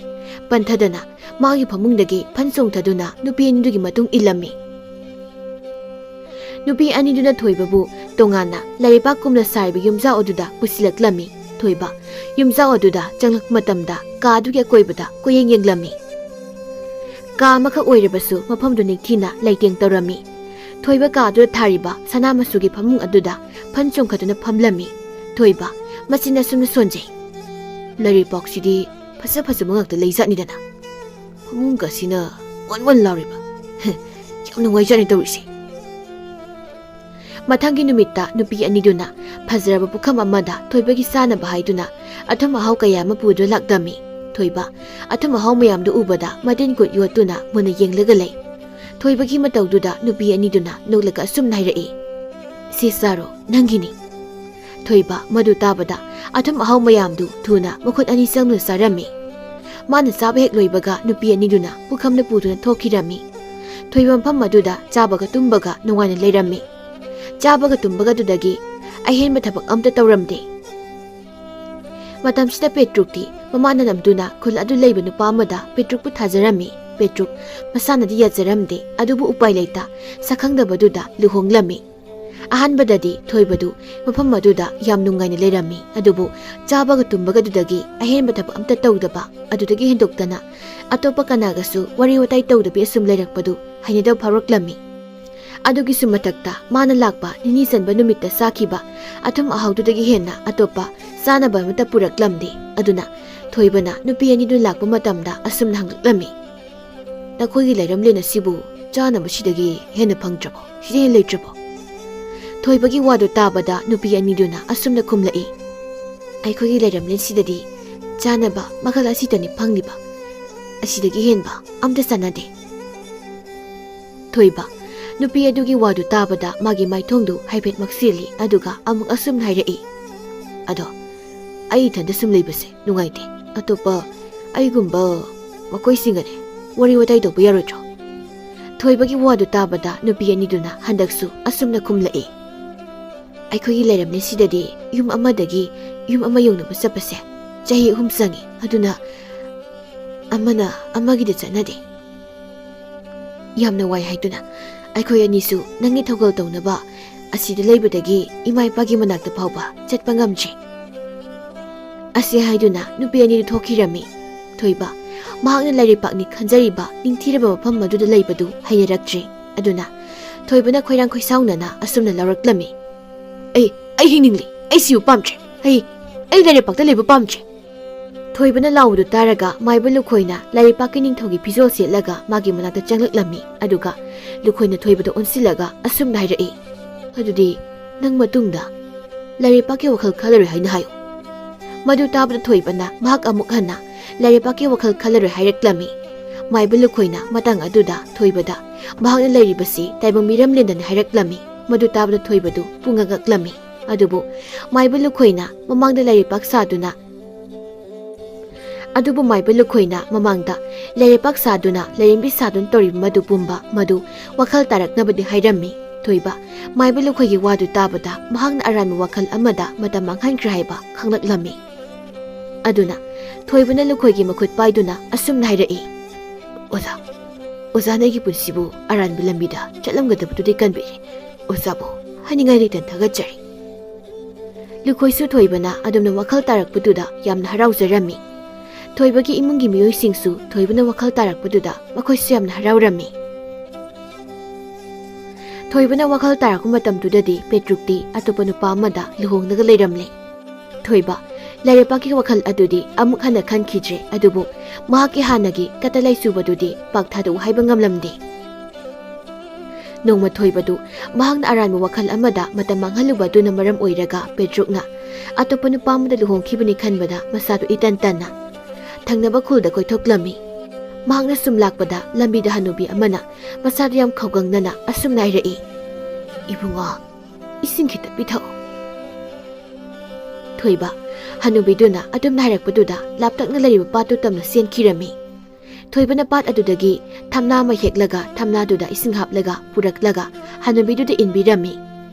ꯄꯟꯊꯗꯅ ꯃꯥꯒꯤ ꯐꯃꯨꯡꯗꯒꯤ ꯐꯟ ꯆꯣꯡꯊꯗꯨꯅ ꯅꯨꯄꯤ ꯑꯅꯤꯗꯨꯒꯤ ꯃꯇꯨꯡ ꯏꯜꯂꯝꯃꯤ꯫ ꯅꯨꯄꯤ ꯑꯅꯤꯗꯨꯅ ꯊꯣꯏꯕꯕꯨ ꯇꯣꯉꯥꯟꯅ ꯂꯩꯕꯥꯛ ꯀꯨꯝꯅ ꯁꯥꯔꯤꯕ ꯌꯨꯝꯖꯥꯎ ꯑꯗꯨꯗ ꯄꯨꯁꯤꯜꯂꯛꯂꯝꯃꯤ꯫ ꯊꯣꯏꯕ ꯌꯨꯝꯖꯥꯎ ꯑꯗꯨꯗ ꯆꯪꯂꯛꯄ ꯃꯇꯝꯗ ꯀꯥ ꯑꯗꯨꯒꯤ ꯑꯀꯣꯏꯕꯗ ꯀꯣꯏꯌꯦꯡ ꯌꯦꯡꯂꯝꯃꯤ꯫ ꯀꯥ ꯑꯃꯈꯛ ꯑꯣꯏꯔꯕꯁꯨ ꯃꯐꯝꯗꯨ ꯅꯤꯡꯊꯤꯅ ꯂꯩꯇꯦꯡ ꯇꯧꯔꯝꯃꯤ꯫ ꯊꯣꯏꯕ ꯀꯥ ꯑꯗꯨꯗ ꯊꯥꯔꯤꯕ ꯁꯅꯥ ꯃꯆꯨꯒꯤ ꯐꯃꯨꯡ ꯑꯗꯨꯗ ꯐꯟ ꯆꯣꯡꯈꯠꯇꯨꯅ ꯐꯝꯂꯝꯃꯤ꯫ ꯊꯣꯏꯕ ꯃꯆꯤꯟ ꯑꯁꯨꯝꯅ ꯁꯣꯟꯖꯩ꯫ "ꯂꯩꯔꯤꯄꯥꯛꯁꯤꯗꯤ ꯐꯖ ꯐꯖꯕ ꯉꯥꯛꯇ ꯂꯩꯖꯥꯠꯅꯤꯗꯅ꯫ ꯐꯃꯨꯡꯒꯁꯤꯅ ꯋꯟ ꯋꯟ ꯂꯥꯎꯔꯤꯕ꯫ ꯌꯥꯝ ꯅꯨꯡꯉꯥꯏꯖꯥꯠꯅꯤ ꯇꯧꯔꯤꯁꯦ꯫" ꯃꯊꯪꯒꯤ ꯅꯨꯃꯤꯠꯇ ꯅꯨꯄꯤ ꯑꯅꯤꯗꯨꯅ ꯐꯖꯔꯕ ꯄꯨꯈꯝ ꯑꯃꯗ ꯊꯣꯏꯕꯒꯤ ꯆꯥꯅꯕ ꯍꯥꯏꯗꯨꯅ ꯑꯊꯨꯝ ꯑꯍꯥꯎ ꯀꯌꯥ ꯑꯃ ꯄꯨꯗꯨꯅ ꯂꯥꯛꯂꯝꯃꯤ꯫ ꯊꯣꯏꯕ ꯑꯊꯨꯝ ꯑꯍꯥꯎ ꯃꯌꯥꯝꯗꯨ ꯎꯕꯗ ꯃꯇꯤꯟ ꯀꯨꯠ ꯌꯣꯠꯇꯨꯅ ꯃꯨꯟꯅ ꯌꯦꯡꯂꯒ ꯂꯩ꯫ ꯊꯣꯏꯕꯒꯤ ꯃꯇꯧꯗꯨꯗ ꯅꯨꯄꯤ ꯑꯅꯤꯗꯨꯅ ꯅꯣꯛꯂꯒ ꯑꯁꯨꯝꯅ ꯍꯥꯏꯔꯛꯏ, "ꯁꯤ ꯆꯥꯔꯣ, ꯅꯪꯒꯤꯅꯤ꯫" ꯊꯣꯏꯕ ꯃꯗꯨ ꯇꯥꯕꯗ ꯑꯊꯨꯝ ꯑꯍꯥꯎ ꯃꯌꯥꯝꯗꯨ ꯊꯨꯅ ꯃꯈꯨꯠ ꯑꯅꯤ ꯆꯪꯗꯨꯅ ꯆꯥꯔꯝꯃꯤ꯫ ꯃꯥꯅ ꯆꯥꯕ ꯍꯦꯛ ꯂꯣꯏꯕꯒ ꯅꯨꯄꯤ ꯑꯅꯤꯗꯨꯅ ꯄꯨꯈꯝꯗ ꯄꯨꯗꯨꯅ ꯊꯣꯛꯈꯤꯔꯝꯃꯤ꯫ ꯊꯣꯏꯕ ꯃꯐꯝ ꯑꯗꯨꯗ ꯆꯥꯕꯒ ꯇꯨꯝꯕꯒ ꯅꯨꯡꯉꯥꯏꯅ ꯂꯩꯔꯝꯃꯤ꯫ ꯆꯥꯕꯒ ꯇꯨꯝꯕꯒ ꯑꯗꯨꯗꯒꯤ ꯑꯍꯦꯟꯕ ꯊꯕꯛ ꯑꯝꯇ ꯇꯧꯔꯝꯗꯦ꯫ ꯃꯇꯝꯁꯤꯗ ꯄꯦꯇ꯭ꯔꯨꯛꯇꯤ ꯃꯃꯥꯅ ꯅꯝꯗꯨꯅ ꯈꯨꯜ ꯑꯗꯨ ꯂꯩꯕ ꯅꯨꯄꯥ ꯑꯃꯗ ꯄꯦꯇ꯭ꯔꯨꯛꯄꯨ ꯊꯥꯖꯔꯝꯃꯤ꯫ ꯄꯦꯇ꯭ꯔꯨꯛ ꯃꯁꯥꯅꯗꯤ ꯌꯥꯖꯔꯝꯗꯦ, ꯑꯗꯨꯕꯨ ꯎꯄꯥꯏ ꯂꯩꯇ ꯁꯛꯈꯪꯗꯕꯗꯨꯗ ꯂꯨꯍꯣꯡꯂꯝꯃꯤ꯫ ꯑꯍꯥꯟꯕꯗꯗꯤ ꯊꯣꯏꯕꯗꯨ ꯃꯐꯝ ꯑꯗꯨꯗ ꯌꯥꯝ ꯅꯨꯡꯉꯥꯏꯅ ꯂꯩꯔꯝꯃꯤ, ꯑꯗꯨꯕꯨ ꯆꯥꯕꯒ ꯇꯨꯝꯕꯒꯗꯨꯗꯒꯤ ꯑꯍꯦꯟꯕ ꯊꯕꯛ ꯑꯝꯇ ꯇꯧꯗꯕ, ꯑꯗꯨꯗꯒꯤ ꯍꯦꯟꯗꯣꯛꯇꯅ ꯑꯇꯣꯞꯄ ꯀꯅꯥꯒꯁꯨ ꯋꯥꯔꯤ ꯋꯥꯇꯥꯏ ꯇꯧꯗꯕꯤ ꯑꯁꯨꯝ ꯂꯩꯔꯛꯄꯗꯨ ꯍꯩꯅꯗꯕ ꯐꯥꯎꯔꯛꯂꯝꯃꯤ꯫ ꯑꯗꯨꯒꯤꯁꯨ ꯃꯊꯛꯇ ꯃꯥꯅ ꯂꯥꯛꯄ ꯅꯤꯅꯤ ꯆꯟꯕ ꯅꯨꯃꯤꯠꯇ ꯆꯥꯈꯤꯕ ꯑꯊꯨꯝ ꯑꯍꯥꯎꯗꯨꯗꯒꯤ ꯍꯦꯟꯅ ꯑꯇꯣꯞꯄ ꯆꯥꯅꯕ ꯑꯃꯠꯇ ꯄꯨꯔꯛꯂꯝꯗꯦ꯫ ꯑꯗꯨꯅ ꯊꯣꯏꯕꯅ ꯅꯨꯄꯤ ꯑꯅꯤꯗꯨ ꯂꯥꯛꯄ ꯃꯇꯝꯗ ꯑꯁꯨꯝꯅ ꯍꯪꯂꯛꯂꯝꯃꯤ, "ꯅꯈꯣꯏꯒꯤ ꯂꯩꯔꯝꯂꯦꯟ ꯑꯁꯤꯕꯨ ꯆꯥꯅꯕꯁꯤꯗꯒꯤ ꯍꯦꯟꯅ ꯐꯪꯗ꯭ꯔꯕꯣ? ꯁꯤꯗ ꯍꯦꯟꯅ ꯂꯩꯇ꯭ꯔꯕꯣ?" ꯊꯣꯏꯕꯒꯤ ꯋꯥꯗꯨ ꯇꯥꯕꯗ ꯅꯨꯄꯤ ꯑꯅꯤꯗꯨꯅ ꯑꯁꯨꯝꯅ ꯈꯨꯝꯂꯛꯏ, "ꯑꯩꯈꯣꯏꯒꯤ ꯂꯩꯔꯝꯂꯦꯟꯁꯤꯗꯗꯤ ꯆꯥꯅꯕ ꯃꯈꯜ ꯑꯁꯤꯇꯅꯤ ꯐꯪꯂꯤꯕ꯫ ꯑꯁꯤꯗꯒꯤ ꯍꯦꯟꯕ ꯑꯝꯇ ꯆꯥꯅꯗꯦ꯫" ꯊꯣꯏꯕ ꯅꯨꯄꯤ ꯑꯗꯨꯒꯤ ꯋꯥꯗꯨ ꯇꯥꯕꯗ ꯃꯥꯒꯤ ꯃꯥꯏꯊꯣꯡꯗꯨ ꯍꯥꯏꯐꯦꯠ ꯃꯛꯁꯤꯜꯂꯤ, ꯑꯗꯨꯒ ꯑꯃꯨꯛ ꯑꯁꯨꯝꯅ ꯍꯥꯏꯔꯛꯏ, "ꯑꯗꯣ ꯑꯩ ꯏꯊꯟꯗ ꯁꯨꯝ ꯂꯩꯕꯁꯦ ꯅꯨꯡꯉꯥꯏꯇꯦ꯫ ꯑꯇꯣꯞꯄ ꯑꯩꯒꯨꯝꯕ ꯃꯈꯣꯏꯁꯤꯡꯒꯅꯦ ꯋꯥꯔꯤ ꯋꯥꯇꯥꯏ ꯇꯧꯕ ꯌꯥꯔꯣꯏꯗ꯭ꯔꯣ?" ꯊꯣꯏꯕꯒꯤ ꯋꯥꯗꯨ ꯇꯥꯕꯗ ꯅꯨꯄꯤ ꯑꯅꯤꯗꯨꯅ ꯍꯟꯗꯛꯁꯨ ꯑꯁꯨꯝꯅ ꯈꯨꯝꯂꯛꯏ, ꯑꯩꯈꯣꯏꯒꯤ ꯂꯩꯔꯝꯂꯤꯁꯤꯗꯗꯤ ꯌꯨꯝ ꯑꯃꯗꯒꯤ ꯌꯨꯝ ꯑꯃ ꯌꯧꯅꯕ ꯆꯠꯄꯁꯦ ꯆꯍꯤ ꯑꯍꯨꯝ ꯆꯪꯉꯤ꯫ ꯑꯗꯨꯅ ꯑꯃꯅ ꯑꯃꯒꯤꯗ ꯆꯠꯅꯗꯦ꯫ ꯌꯥꯝꯅ ꯋꯥꯏ ꯍꯥꯏꯗꯨꯅ ꯑꯩꯈꯣꯏ ꯑꯅꯤꯁꯨ ꯅꯪꯒꯤ ꯊꯧꯒꯜ ꯇꯧꯅꯕ ꯑꯁꯤꯗ ꯂꯩꯕꯗꯒꯤ ꯏꯃꯥ ꯏꯄꯥꯒꯤ ꯃꯅꯥꯛꯇ ꯐꯥꯎꯕ ꯆꯠꯄ ꯉꯝꯗ꯭ꯔꯤ꯫ ꯑꯁꯤ ꯍꯥꯏꯗꯨꯅ ꯅꯨꯄꯤ ꯑꯅꯤꯗꯨ ꯊꯣꯛꯈꯤꯔꯝꯃꯤ꯫ ꯊꯣꯏꯕ, ꯃꯍꯥꯛꯅ ꯂꯥꯏꯔꯩꯄꯥꯛꯅꯤ ꯈꯟꯖꯔꯤꯕ ꯅꯤꯡꯊꯤꯔꯕ ꯃꯐꯝ ꯑꯗꯨꯗ ꯂꯩꯕꯗꯨ ꯍꯩꯅꯔꯛꯇ꯭ꯔꯤ꯫ ꯑꯗꯨꯅ ꯊꯣꯏꯕꯅ ꯈꯣꯏꯔꯥꯡ ꯈꯣꯏꯁꯥꯎꯅꯅ ꯑꯁꯨꯝꯅ ꯂꯧꯔꯛꯂꯝꯃꯤ꯫ "ꯑꯩ, ꯑꯩ ꯍꯤꯡꯅꯤꯡꯂꯤ꯫ ꯑꯩ ꯁꯤꯕ ꯄꯥꯝꯗ꯭ꯔꯦ꯫ ꯑꯩ, ꯑꯩ ꯂꯥꯏꯔꯩꯄꯥꯛꯇ ꯂꯩꯕ ꯄꯥꯝꯗ꯭ꯔꯦ꯫" ꯊꯣꯏꯕꯅ ꯂꯥꯎꯕꯗꯨ ꯇꯥꯔꯒ ꯃꯥꯏꯕ ꯂꯨꯈꯣꯏꯅ ꯂꯥꯏꯔꯩꯄꯥꯛꯀꯤ ꯅꯤꯡꯊꯧꯒꯤ ꯐꯤꯖꯣꯜ ꯁꯦꯠꯂꯒ ꯃꯥꯒꯤ ꯃꯅꯥꯛꯇ ꯆꯪꯂꯛꯂꯝꯃꯤ꯫ ꯑꯗꯨꯒ ꯂꯨꯈꯣꯏꯅ ꯊꯣꯏꯕꯗ ꯑꯣꯟꯁꯤꯜꯂꯒ ꯑꯁꯨꯝꯅ ꯍꯥꯏꯔꯛꯏ, "ꯑꯗꯨꯗꯤ ꯅꯪ ꯃꯇꯨꯡꯗ ꯂꯥꯏꯔꯩꯄꯥꯛꯀꯤ ꯋꯥꯈꯜ ꯈꯜꯂꯔꯣꯏ ꯍꯥꯏꯅ ꯍꯥꯏꯌꯨ꯫" ꯃꯗꯨ ꯇꯥꯕꯗ ꯊꯣꯏꯕꯅ ꯃꯍꯥꯛ ꯑꯃꯨꯛ ꯍꯟꯅ ꯂꯥꯏꯔꯩꯄꯥꯛꯀꯤ ꯋꯥꯈꯜ ꯈꯜꯂꯔꯣꯏ ꯍꯥꯏꯔꯛꯂꯝꯃꯤ꯫ ꯃꯥꯏꯕ ꯂꯨꯈꯣꯏꯅ ꯃꯇꯥꯡ ꯑꯗꯨꯗ ꯊꯣꯏꯕꯗ ꯃꯍꯥꯛꯅ ꯂꯩꯔꯤꯕꯁꯤ ꯇꯥꯏꯕꯪ ꯃꯤꯔꯝꯂꯦꯟꯗꯅꯤ ꯍꯥꯏꯔꯛꯂꯝꯃꯤ꯫ ꯃꯗꯨ ꯇꯥꯕꯗ ꯊꯣꯏꯕꯗꯨ ꯄꯨꯡꯉꯛ ꯉꯛꯂꯝꯃꯤ꯫ ꯑꯗꯨꯕꯨ ꯃꯥꯏꯕ ꯂꯨꯈꯣꯏꯅ ꯃꯃꯥꯡꯗ ꯂꯥꯏꯔꯩꯄꯥꯛ ꯁꯥꯗꯨꯅ ꯑꯗꯨꯕꯨ ꯃꯥꯏꯕ ꯂꯨꯈꯣꯏꯅ ꯃꯃꯥꯡꯗ ꯂꯥꯏꯔꯩꯄꯥꯛ ꯁꯥꯗꯨꯅ ꯂꯥꯏꯔꯦꯝꯕꯤ ꯁꯥꯗꯨꯅ ꯇꯧꯔꯤꯕ ꯃꯗꯨ ꯄꯨꯝꯕ ꯃꯗꯨ ꯋꯥꯈꯜ ꯇꯥꯔꯛꯅꯕꯗꯤ ꯍꯥꯏꯔꯝꯃꯤ꯫ ꯊꯣꯏꯕ ꯃꯥꯏꯕ ꯂꯨꯈꯣꯏꯒꯤ ꯋꯥꯗꯨ ꯇꯥꯕꯗ ꯃꯍꯥꯛꯅ ꯑꯔꯥꯟꯕ ꯋꯥꯈꯜ ꯑꯃꯗ ꯃꯇꯝ ꯃꯥꯡꯍꯟꯈ꯭ꯔꯦ ꯍꯥꯏꯕ ꯈꯪꯂꯛꯂꯝꯃꯤ꯫ ꯑꯗꯨꯅ ꯊꯣꯏꯕꯅ ꯂꯨꯈꯣꯏꯒꯤ ꯃꯈꯨꯠ ꯄꯥꯏꯗꯨꯅ ꯑꯁꯨꯝꯅ ꯍꯥꯏꯔꯛꯏ, "ꯑꯣꯖꯥ, ꯑꯣꯖꯥꯅ ꯑꯩꯒꯤ ꯄꯨꯟꯁꯤꯕꯨ ꯑꯔꯥꯟꯕ ꯂꯝꯕꯤꯗ ꯆꯠꯂꯝꯒꯗꯕꯗꯨꯗꯤ ꯀꯟꯕꯤꯔꯦ꯫ ꯑꯣꯖꯥꯕꯨ ꯍꯥꯏꯅꯤꯡꯉꯥꯏ ꯂꯩꯇꯅ ꯊꯥꯒꯠꯆꯔꯤ꯫" ꯂꯨꯈꯣꯏꯁꯨ ꯊꯣꯏꯕꯅ ꯑꯗꯨꯝꯅ ꯋꯥꯈꯜ ꯇꯥꯔꯛꯄꯗꯨꯗ ꯌꯥꯝꯅ ꯍꯔꯥꯎꯖꯔꯝꯃꯤ꯫ ꯊꯣꯏꯕꯒꯤ ꯏꯃꯨꯡꯒꯤ ꯃꯤꯑꯣꯏꯁꯤꯡꯁꯨ ꯊꯣꯏꯕꯅ ꯋꯥꯈꯜ ꯇꯥꯔꯛꯄꯗꯨꯗ ꯃꯈꯣꯏꯁꯨ ꯌꯥꯝꯅ ꯍꯔꯥꯎꯔꯝꯃꯤ꯫ ꯊꯣꯏꯕꯅ ꯋꯥꯈꯜ ꯇꯥꯔꯛꯄ ꯃꯇꯝꯗꯨꯗꯗꯤ ꯄꯦꯇ꯭ꯔꯨꯛꯇꯤ ꯑꯇꯣꯞꯄ ꯅꯨꯄꯥ ꯑꯃꯗ ꯂꯨꯍꯣꯡꯂꯒ ꯂꯩꯔꯝꯂꯦ꯫ ꯊꯣꯏꯕ ꯂꯥꯏꯔꯩꯄꯥꯛꯀꯤ ꯋꯥꯈꯜ ꯑꯗꯨꯗꯤ ꯑꯃꯨꯛ ꯍꯟꯅ ꯈꯟꯈꯤꯗ꯭ꯔꯦ꯫ ꯑꯗꯨꯕꯨ ꯃꯍꯥꯛꯀꯤ ꯍꯥꯟꯅꯒꯤ ꯀꯇꯂꯩ ꯆꯨꯕꯗꯨꯗꯤ ꯄꯥꯛ ꯊꯥꯗꯣꯛꯎ ꯍꯥꯏꯕ ꯉꯝꯂꯝꯗꯦ꯫ ꯅꯣꯡꯃ ꯊꯣꯏꯕꯗꯨ ꯃꯍꯥꯛꯅ ꯑꯔꯥꯟꯕ ꯋꯥꯈꯜ ꯑꯃꯗ ꯃꯇꯝ ꯃꯥꯡꯍꯜꯂꯨꯕ ꯑꯗꯨꯅ ꯃꯔꯝ ꯑꯣꯏꯔꯒ ꯄꯦꯇ꯭ꯔꯨꯛꯅ ꯑꯇꯣꯞꯄ ꯅꯨꯄꯥ ꯑꯃꯗ ꯂꯨꯍꯣꯡꯈꯤꯕꯅꯤ ꯈꯟꯕꯗ ꯃꯁꯥꯗꯨ ꯏꯇꯟ ꯇꯟꯅ ꯊꯪꯅꯕ ꯈꯨꯜꯗ ꯀꯣꯏꯊꯣꯛꯂꯝꯃꯤ꯫ ꯃꯍꯥꯛꯅ ꯁꯨꯝ ꯂꯥꯛꯄꯗ ꯂꯝꯕꯤꯗ ꯍꯅꯨꯕꯤ ꯑꯃꯅ ꯃꯁꯥꯗꯨ ꯌꯥꯝ ꯈꯧꯒꯪꯅꯅ ꯑꯁꯨꯝꯅ ꯍꯥꯏꯔꯛꯏ, "ꯏꯕꯨꯡꯉꯣ, ꯏꯁꯤꯡ ꯈꯤꯇ ꯄꯤꯊꯛꯎ꯫" ꯊꯣꯏꯕ ꯍꯅꯨꯕꯤꯗꯨꯅ ꯑꯗꯨꯝꯅ ꯍꯥꯏꯔꯛꯄꯗꯨꯗ ꯂꯥꯞꯇꯛꯅ ꯂꯩꯔꯤꯕ ꯄꯥꯠꯇꯨ ꯇꯝꯅ ꯆꯦꯟꯈꯤꯔꯝꯃꯤ꯫ ꯊꯣꯏꯕꯅ ꯄꯥꯠ ꯑꯗꯨꯗꯒꯤ ꯊꯝꯅꯥ ꯑꯃ ꯍꯦꯛꯂꯒ ꯊꯝꯅꯥꯗꯨꯗ ꯏꯁꯤꯡ ꯍꯥꯞꯂꯒ ꯄꯨꯔꯛꯂꯒ ꯍꯅꯨꯕꯤꯗꯨꯗ ꯏꯟꯕꯤꯔꯝꯃꯤ꯫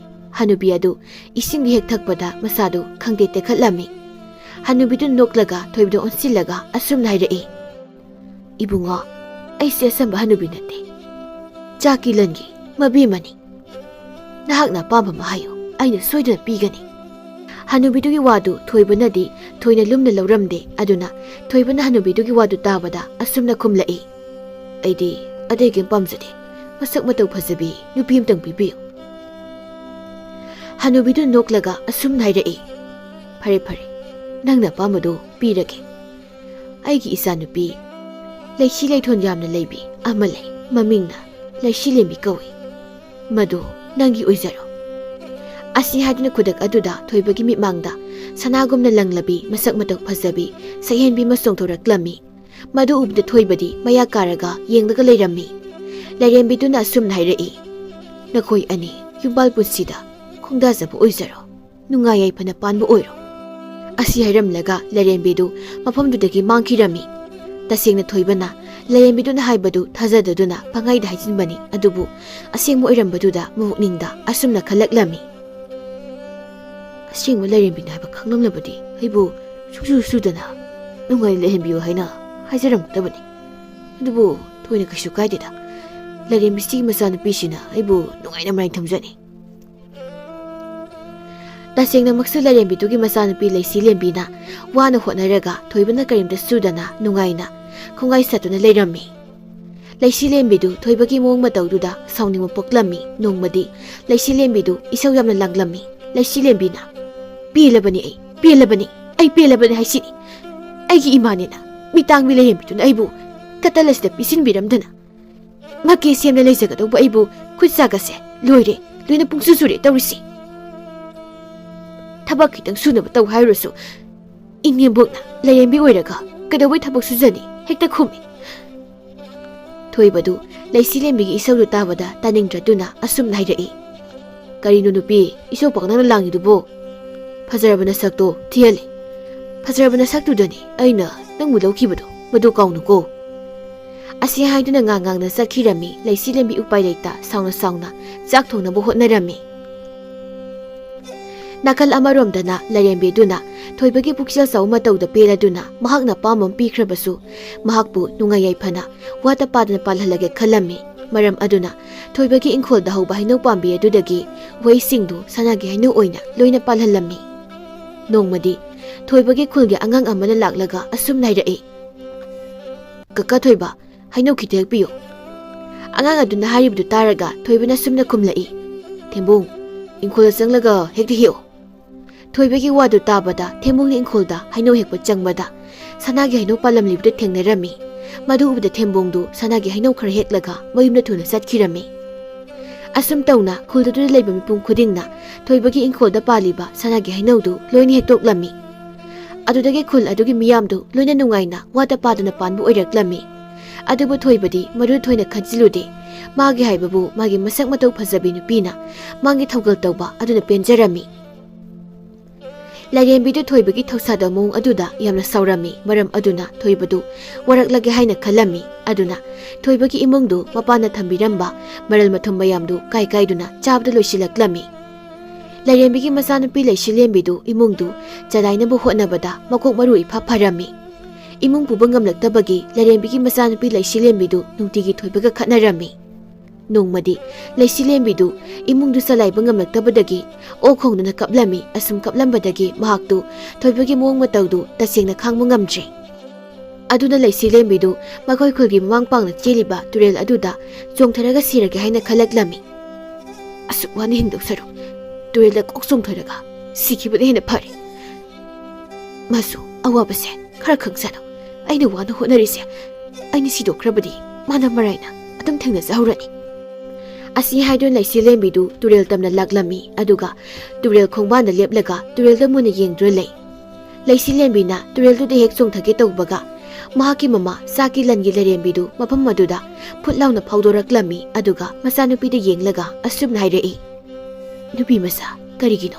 ꯍꯅꯨꯕꯤ ꯑꯗꯨ ꯏꯁꯤꯡ ꯍꯦꯛ ꯊꯛꯄꯗ ꯃꯁꯥꯗꯨ ꯈꯪꯇꯦꯛ ꯇꯦꯛꯈꯠꯂꯝꯃꯤ꯫ ꯍꯅꯨꯕꯤꯗꯨ ꯅꯣꯛꯂꯒ ꯊꯣꯏꯕꯗ ꯑꯣꯟꯁꯤꯜꯂꯒ ꯑꯁꯨꯝꯅ ꯍꯥꯏꯔꯛꯏ, "ꯏꯕꯨꯡꯉꯣ, ꯑꯩꯁꯦ ꯑꯆꯝꯕ ꯍꯅꯨꯕꯤ ꯅꯠꯇꯦ꯫ ꯆꯥꯛꯀꯤ ꯂꯟꯒꯤ ꯃꯕꯦꯝꯃꯅꯤ꯫ ꯅꯍꯥꯛꯅ ꯑꯄꯥꯝꯕ ꯑꯃ ꯍꯥꯏꯌꯨ, ꯑꯩꯅ ꯁꯣꯏꯗꯅ ꯄꯤꯒꯅꯤ꯫" ꯍꯅꯨꯕꯤꯗꯨꯒꯤ ꯋꯥꯗꯨ ꯊꯣꯏꯕꯅꯗꯤ ꯊꯣꯏꯅ ꯂꯨꯝꯅ ꯂꯧꯔꯝꯗꯦ꯫ ꯑꯗꯨꯅ ꯊꯣꯏꯕꯅ ꯍꯅꯨꯕꯤꯗꯨꯒꯤ ꯋꯥꯗꯨ ꯇꯥꯕꯗ ꯑꯁꯨꯝꯅ ꯈꯨꯝꯂꯛꯏ, "ꯑꯩꯗꯤ ꯑꯇꯩ ꯀꯩꯝ ꯄꯥꯝꯖꯗꯦ꯫ ꯃꯁꯛ ꯃꯇꯧ ꯐꯖꯕꯤ ꯅꯨꯄꯤ ꯑꯃꯇꯪ ꯄꯤꯕꯤꯌꯨ꯫" ꯍꯅꯨꯕꯤꯗꯨ ꯅꯣꯛꯂꯒ ꯑꯁꯨꯝꯅ ꯍꯥꯏꯔꯛꯏ, "ꯐꯔꯦ, ꯐꯔꯦ, ꯅꯪꯅ ꯑꯄꯥꯝꯕꯗꯨ ꯄꯤꯔꯒꯦ꯫ ꯑꯩꯒꯤ ꯏꯆꯥꯅꯨꯄꯤ ꯂꯩꯁꯤ ꯂꯩꯊꯣꯟ ꯌꯥꯝꯅ ꯂꯩꯕꯤ ꯑꯃ ꯂꯩ꯫ ꯃꯃꯤꯡꯅ ꯂꯩꯁꯤ ꯂꯦꯝꯕꯤ ꯀꯧꯏ꯫ ꯃꯗꯨ ꯅꯪꯒꯤ ꯑꯣꯏꯖꯔꯣ꯫" ꯑꯁꯤ ꯍꯥꯏꯗꯨꯅ ꯈꯨꯗꯛ ꯑꯗꯨꯗ ꯊꯣꯏꯕꯒꯤ ꯃꯤꯠꯃꯥꯡꯗ ꯁꯅꯥꯒꯨꯝꯅ ꯂꯪꯂꯕꯤ ꯃꯁꯛ ꯃꯇꯧ ꯐꯖꯕꯤ ꯁꯛꯍꯦꯟꯕꯤ ꯑꯃ ꯆꯣꯡꯊꯣꯔꯛꯂꯝꯃꯤ꯫ ꯃꯗꯨ ꯎꯕꯗ ꯊꯣꯏꯕꯗꯤ ꯃꯌꯥ ꯀꯥꯔꯒ ꯌꯦꯡꯂꯒ ꯂꯩꯔꯝꯃꯤ꯫ ꯂꯥꯏꯔꯦꯝꯕꯤꯗꯨꯅ ꯑꯁꯨꯝꯅ ꯍꯥꯏꯔꯛꯏ, "ꯅꯈꯣꯏ ꯑꯅꯤ ꯌꯨꯝꯕꯥꯜ ꯄꯨꯟꯁꯤꯗ ꯈꯣꯡꯗꯥꯖꯕ ꯑꯣꯏꯖꯔꯣ꯫ ꯅꯨꯡꯉꯥꯏ ꯌꯥꯏꯐꯅ ꯄꯥꯟꯕ ꯑꯣꯏꯔꯣ꯫" ꯑꯁꯤ ꯍꯥꯏꯔꯝꯂꯒ ꯂꯥꯏꯔꯦꯝꯕꯤꯗꯨ ꯃꯐꯝꯗꯨꯗꯒꯤ ꯃꯥꯡꯈꯤꯔꯝꯃꯤ꯫ ꯇꯁꯦꯡꯅ ꯊꯣꯏꯕꯅ ꯂꯥꯏꯔꯦꯝꯕꯤꯗꯨꯅ ꯍꯥꯏꯕꯗꯨ ꯊꯥꯖꯗꯗꯨꯅ ꯄꯪꯍꯥꯏꯗ ꯍꯥꯏꯖꯤꯟꯕꯅꯤ꯫ ꯑꯗꯨꯕꯨ ꯑꯁꯦꯡꯕ ꯑꯣꯏꯔꯝꯕꯗꯨꯗ ꯃꯕꯨꯛꯅꯤꯡꯗ ꯑꯁꯨꯝꯅ ꯈꯜꯂꯛꯂꯝꯃꯤ, "ꯑꯁꯦꯡꯕ ꯂꯥꯏꯔꯦꯝꯕꯤꯅꯤ ꯍꯥꯏꯕ ꯈꯪꯂꯝꯂꯕꯗꯤ ꯑꯩꯕꯨ ꯁꯨꯡꯁꯨ ꯁꯨꯗꯅ ꯅꯨꯡꯉꯥꯏꯅ ꯂꯩꯍꯟꯕꯤꯌꯨ ꯍꯥꯏꯅ ꯍꯥꯏꯖꯔꯝꯒꯗꯕꯅꯤ꯫ ꯑꯗꯨꯕꯨ ꯊꯣꯏꯅ ꯀꯩꯁꯨ ꯀꯥꯏꯗꯦꯗ꯫ ꯂꯥꯏꯔꯦꯝꯕꯤꯁꯤꯒꯤ ꯃꯆꯥꯅꯨꯄꯤꯁꯤꯅ ꯑꯩꯕꯨ ꯅꯨꯡꯉꯥꯏꯅ ꯃꯔꯥꯏ ꯊꯝꯖꯅꯤ꯫" ꯇꯁꯦꯡꯅꯃꯛꯁꯨ ꯂꯥꯏꯔꯦꯝꯕꯤꯗꯨꯒꯤ ꯃꯆꯥꯅꯨꯄꯤ ꯂꯩꯁꯤ ꯂꯦꯝꯕꯤꯅ ꯋꯥꯅ ꯍꯣꯠꯅꯔꯒ ꯊꯣꯏꯕꯅ ꯀꯔꯤꯝꯇ ꯁꯨꯗꯅ ꯅꯨꯡꯉꯥꯏꯅ ꯈꯣꯡꯒꯥꯏ ꯁꯥꯠꯇꯨꯅ ꯂꯩꯔꯝꯃꯤ꯫ ꯂꯩꯁꯤ ꯂꯦꯝꯕꯤꯗꯨ ꯊꯣꯏꯕꯒꯤ ꯃꯑꯣꯡ ꯃꯇꯧꯗꯨꯗ ꯁꯥꯎꯅꯤꯡꯕ ꯄꯣꯛꯂꯝꯃꯤ꯫ ꯅꯣꯡꯃꯗꯤ ꯂꯩꯁꯤ ꯂꯦꯝꯕꯤꯗꯨ ꯏꯁꯧ ꯌꯥꯝꯅ ꯂꯥꯡꯂꯝꯃꯤ꯫ ꯂꯩꯁꯤ ꯂꯦꯝꯕꯤꯅ, "ꯄꯦꯜꯂꯕꯅꯤ ꯑꯩ, ꯄꯦꯜꯂꯕꯅꯤ, ꯑꯩ ꯄꯦꯜꯂꯕꯅꯤ ꯍꯥꯏꯁꯤꯅꯤ꯫ ꯑꯩꯒꯤ ꯏꯃꯥꯅꯦꯅ ꯃꯤꯇꯥꯡꯕꯤ ꯂꯩꯔꯦꯝꯕꯤꯗꯨꯅ ꯑꯩꯕꯨ ꯀꯇꯜ ꯑꯁꯤꯗ ꯄꯤꯁꯤꯟꯕꯤꯔꯝꯗꯅ ꯃꯀꯦ ꯁꯦꯝꯅ ꯂꯩꯖꯒꯗꯧꯕ ꯑꯩꯕꯨ ꯈꯨꯠ ꯁꯥꯒꯠꯁꯦ ꯂꯣꯏꯔꯦ, ꯂꯣꯏꯅ ꯄꯨꯡꯁꯨ ꯁꯨꯔꯦ ꯇꯧꯔꯤꯁꯤ꯫ ꯊꯕꯛ ꯈꯤꯇꯪ ꯁꯨꯅꯕ ꯇꯧ ꯍꯥꯏꯔꯨꯔꯁꯨ ꯏꯅꯦꯝꯕꯣꯛꯅ ꯂꯥꯏꯔꯦꯝꯕꯤ ꯑꯣꯏꯔꯒ ꯀꯩꯗꯧꯕꯩ ꯊꯕꯛ ꯁꯨꯖꯅꯤ?" ꯍꯦꯛꯇ ꯈꯨꯝꯃꯤ꯫ ꯊꯣꯏꯕꯗꯨ ꯂꯩꯁꯤ ꯂꯦꯝꯕꯤꯒꯤ ꯏꯁꯧꯗꯨ ꯇꯥꯕꯗ ꯇꯥꯅꯤꯡꯗ꯭ꯔꯗꯨꯅ ꯑꯁꯨꯝꯅ ꯍꯥꯏꯔꯛꯏ, "ꯀꯔꯤꯅꯣ ꯅꯨꯄꯤ, ꯏꯁꯧ ꯄꯪꯂꯥꯡꯗ ꯂꯥꯡꯉꯤꯗꯨꯕꯨ? ꯐꯖꯔꯕ ꯅꯁꯛꯇꯣ ꯊꯤꯍꯜꯂꯤ꯫ ꯐꯖꯔꯕ ꯅꯁꯛꯇꯨꯗꯅꯤ ꯑꯩꯅ ꯅꯪꯕꯨ ꯂꯧꯈꯤꯕꯗꯣ, ꯃꯗꯨ ꯀꯥꯎꯅꯨꯀꯣ꯫" ꯑꯁꯤ ꯍꯥꯏꯗꯨꯅ ꯉꯥꯡ ꯉꯥꯡꯅ ꯆꯠꯈꯤꯔꯝꯃꯤ꯫ ꯂꯩꯁꯤ ꯂꯦꯝꯕꯤ ꯎꯄꯥꯏ ꯂꯩꯇ ꯁꯥꯎꯅ ꯁꯥꯎꯅ ꯆꯥꯛ ꯊꯣꯡꯅꯕ ꯍꯣꯠꯅꯔꯝꯃꯤ꯫ ꯅꯥꯀꯜ ꯑꯃꯔꯣꯝꯗꯅ ꯂꯥꯏꯔꯦꯝꯕꯤꯗꯨꯅ ꯊꯣꯏꯕꯒꯤ ꯄꯨꯛꯆꯦꯜ ꯆꯥꯎꯕ ꯃꯇꯧꯗ ꯄꯦꯜꯂꯗꯨꯅ ꯃꯍꯥꯛꯅ ꯑꯄꯥꯝꯕ ꯑꯃ ꯄꯤꯈ꯭ꯔꯕꯁꯨ, ꯃꯍꯥꯛꯄꯨ ꯅꯨꯡꯉꯥꯏ ꯌꯥꯏꯐꯅ ꯋꯥꯠꯇ ꯄꯥꯗꯅ ꯄꯥꯜꯍꯜꯂꯒꯦ ꯈꯜꯂꯝꯃꯤ꯫ ꯃꯔꯝ ꯑꯗꯨꯅ ꯊꯣꯏꯕꯒꯤ ꯏꯪꯈꯣꯜꯗ ꯍꯧꯕ ꯍꯩꯅꯧ ꯄꯥꯝꯕꯤ ꯑꯗꯨꯗꯒꯤ ꯎꯍꯩꯁꯤꯡꯗꯨ ꯁꯅꯥꯒꯤ ꯍꯩꯅꯧ ꯑꯣꯏꯅ ꯂꯣꯏꯅ ꯄꯥꯜꯍꯜꯂꯝꯃꯤ꯫ ꯅꯣꯡꯃꯗꯤ ꯊꯣꯏꯕꯒꯤ ꯈꯨꯜꯒꯤ ꯑꯉꯥꯡ ꯑꯃꯅ ꯂꯥꯛꯂꯒ ꯑꯁꯨꯝꯅ ꯍꯥꯏꯔꯛꯏ, "ꯀꯀꯥ ꯊꯣꯏꯕ, ꯍꯩꯅꯧ ꯈꯤꯇ ꯍꯦꯛꯄꯤꯌꯨ꯫" ꯑꯉꯥꯡ ꯑꯗꯨꯅ ꯍꯥꯏꯔꯤꯕꯗꯨ ꯇꯥꯔꯒ ꯊꯣꯏꯕꯅ ꯑꯁꯨꯝꯅ ꯈꯨꯝꯂꯛꯏ, "ꯊꯦꯝꯕꯣꯡ, ꯏꯪꯈꯣꯜꯗ ꯆꯪꯂꯒ ꯍꯦꯛꯇ ꯍꯦꯛꯎ꯫" ꯊꯣꯏꯕꯒꯤ ꯋꯥꯗꯨ ꯇꯥꯕꯗ ꯊꯦꯝꯕꯣꯡꯅ ꯏꯪꯈꯣꯜꯗ ꯍꯩꯅꯧ ꯍꯦꯛꯄ ꯆꯪꯕꯗ ꯁꯅꯥꯒꯤ ꯍꯩꯅꯧ ꯄꯥꯜꯂꯝꯂꯤꯕꯗꯨ ꯊꯦꯡꯅꯔꯝꯃꯤ꯫ ꯃꯗꯨ ꯎꯕꯗ ꯊꯦꯝꯕꯣꯡꯗꯨ ꯁꯅꯥꯒꯤ ꯍꯩꯅꯧ ꯈꯔ ꯍꯦꯛꯂꯒ ꯃꯌꯨꯝꯗ ꯊꯨꯅ ꯆꯠꯈꯤꯔꯝꯃꯤ꯫ ꯑꯁꯨꯝ ꯇꯧꯅ ꯈꯨꯜ ꯑꯗꯨꯗ ꯂꯩꯕ ꯃꯤꯄꯨꯝ ꯈꯨꯗꯤꯡꯅ ꯊꯣꯏꯕꯒꯤ ꯏꯪꯈꯣꯜꯗ ꯄꯥꯜꯂꯤꯕ ꯁꯅꯥꯒꯤ ꯍꯩꯅꯧꯗꯨ ꯂꯣꯏꯅ ꯍꯦꯛꯇꯣꯛꯂꯝꯃꯤ꯫ ꯑꯗꯨꯗꯒꯤ ꯈꯨꯜ ꯑꯗꯨꯒꯤ ꯃꯤꯌꯥꯝꯗꯨ ꯂꯣꯏꯅ ꯅꯨꯡꯉꯥꯏꯅ ꯋꯥꯠꯇ ꯄꯥꯗꯅ ꯄꯥꯟꯕ ꯑꯣꯏꯔꯛꯂꯝꯃꯤ꯫ ꯑꯗꯨꯕꯨ ꯊꯣꯏꯕꯗꯤ ꯃꯗꯨ ꯊꯣꯏꯅ ꯈꯟꯖꯤꯜꯂꯨꯗꯦ꯫ ꯃꯥꯒꯤ ꯍꯥꯏꯕꯕꯨ ꯃꯥꯒꯤ ꯃꯁꯛ ꯃꯇꯧ ꯐꯖꯕꯤ ꯅꯨꯄꯤꯅ ꯃꯥꯒꯤ ꯊꯧꯒꯜ ꯇꯧꯕ ꯑꯗꯨꯅ ꯄꯦꯟꯖꯔꯝꯃꯤ꯫ ꯂꯥꯏꯔꯦꯝꯕꯤꯗꯨ ꯊꯣꯏꯕꯒꯤ ꯊꯧꯁꯥꯗꯕ ꯃꯑꯣꯡ ꯑꯗꯨꯗ ꯌꯥꯝꯅ ꯁꯥꯎꯔꯝꯃꯤ꯫ ꯃꯔꯝ ꯑꯗꯨꯅ ꯊꯣꯏꯕꯗꯨ ꯋꯥꯔꯛꯂꯒꯦ ꯍꯥꯏꯅ ꯈꯜꯂꯝꯃꯤ꯫ ꯑꯗꯨꯅ ꯊꯣꯏꯕꯒꯤ ꯏꯃꯨꯡꯗꯨ ꯃꯄꯥꯅ ꯊꯝꯕꯤꯔꯝꯕ ꯃꯔꯜ ꯃꯊꯨꯝ ꯃꯌꯥꯝꯗꯨ ꯀꯥꯏ ꯀꯥꯏꯗꯨꯅ ꯆꯥꯕꯗ ꯂꯣꯏꯁꯤꯜꯂꯛꯂꯝꯃꯤ꯫ ꯂꯥꯏꯔꯦꯝꯕꯤꯒꯤ ꯃꯆꯥꯅꯨꯄꯤ ꯂꯩꯁꯤꯂꯦꯝꯕꯤꯗꯨ ꯏꯃꯨꯡꯗꯨ ꯆꯂꯥꯏꯅꯕ ꯍꯣꯠꯅꯕꯗ ꯃꯀꯣꯛ ꯃꯔꯨ ꯏꯐꯥ ꯐꯔꯝꯃꯤ꯫ ꯏꯃꯨꯡ ꯄꯨꯕ ꯉꯝꯂꯛꯇꯕꯒꯤ ꯂꯥꯏꯔꯦꯝꯕꯤꯒꯤ ꯃꯆꯥꯅꯨꯄꯤ ꯂꯩꯁꯤꯂꯦꯝꯕꯤꯗꯨ ꯅꯨꯡꯇꯤꯒꯤ ꯊꯣꯏꯕꯒ ꯈꯠꯅꯔꯝꯃꯤ꯫ ꯅꯣꯡꯃꯗꯤ ꯂꯩꯁꯤꯂꯦꯝꯕꯤꯗꯨ ꯏꯃꯨꯡꯗꯨ ꯆꯂꯥꯏꯕ ꯉꯝꯂꯛꯇꯕꯗꯒꯤ ꯑꯣꯛ ꯈꯣꯡꯗꯨꯅ ꯀꯞꯂꯝꯃꯤ꯫ ꯑꯁꯨꯝ ꯀꯞꯂꯝꯕꯗꯒꯤ ꯃꯍꯥꯛꯇꯨ ꯊꯣꯏꯕꯒꯤ ꯃꯑꯣꯡ ꯃꯇꯧꯗꯨ ꯇꯁꯦꯡꯅ ꯈꯥꯡꯕ ꯉꯝꯗ꯭ꯔꯦ꯫ ꯑꯗꯨꯅ ꯂꯩꯁꯤꯂꯦꯝꯕꯤꯗꯨ ꯃꯈꯣꯏ ꯈꯨꯜꯒꯤ ꯃꯃꯥꯡ ꯄꯥꯡꯅ ꯆꯦꯜꯂꯤꯕ ꯇꯨꯔꯦꯜ ꯑꯗꯨꯗ ꯆꯣꯡꯊꯔꯒ ꯁꯤꯔꯒꯦ ꯍꯥꯏꯅ ꯈꯜꯂꯛꯂꯝꯃꯤ꯫ "ꯑꯁꯨꯛ ꯋꯥꯅ ꯍꯤꯡꯗꯧ ꯁꯔꯨꯛ ꯇꯨꯔꯦꯜꯗ ꯀꯣꯛ ꯆꯣꯡꯊꯔꯒ ꯁꯤꯈꯤꯕꯅ ꯍꯦꯟꯅ ꯐꯔꯦ꯫ ꯃꯥꯁꯨ ꯑꯋꯥꯕꯁꯦ ꯈꯔ ꯈꯪꯖꯅꯨ꯫ ꯑꯩꯅ ꯋꯥꯅ ꯍꯣꯠꯅꯔꯤꯁꯦ, ꯑꯩꯅ ꯁꯤꯗꯣꯛꯈ꯭ꯔꯕꯗꯤ ꯃꯥꯅ ꯃꯔꯥꯏꯅ ꯑꯗꯨꯝ ꯊꯦꯡꯅꯖꯍꯧꯔꯅꯤ꯫" ꯑꯁꯤ ꯍꯥꯏꯗꯨꯅ ꯂꯩꯁꯤꯂꯦꯝꯕꯤꯗꯨ ꯇꯨꯔꯦꯜ ꯇꯝꯅ ꯂꯥꯛꯂꯝꯃꯤ꯫ ꯑꯗꯨꯒ ꯇꯨꯔꯦꯜ ꯈꯣꯡꯕꯥꯟꯗ ꯂꯦꯞꯂꯒ ꯇꯨꯔꯦꯜꯗ ꯃꯨꯟꯅ ꯌꯦꯡꯗꯨꯅ ꯂꯩ꯫ ꯂꯩꯁꯤꯂꯦꯝꯕꯤꯅ ꯇꯨꯔꯦꯜꯗꯨꯗ ꯍꯦꯛ ꯆꯣꯡꯊꯒꯦ ꯇꯧꯕꯒ ꯃꯍꯥꯛꯀꯤ ꯃꯃꯥ ꯆꯥꯛꯀꯤ ꯂꯟꯒꯤ ꯂꯥꯏꯔꯦꯝꯕꯤꯗꯨ ꯃꯐꯝ ꯑꯗꯨꯗ ꯐꯨꯠ ꯂꯥꯎꯅ ꯐꯥꯎꯗꯣꯔꯛꯂꯝꯃꯤ꯫ ꯑꯗꯨꯒ ꯃꯆꯥꯅꯨꯄꯤꯗ ꯌꯦꯡꯂꯒ ꯑꯁꯨꯝꯅ ꯍꯥꯏꯔꯛꯏ, "ꯅꯨꯄꯤ ꯃꯆꯥ, ꯀꯔꯤꯒꯤꯅꯣ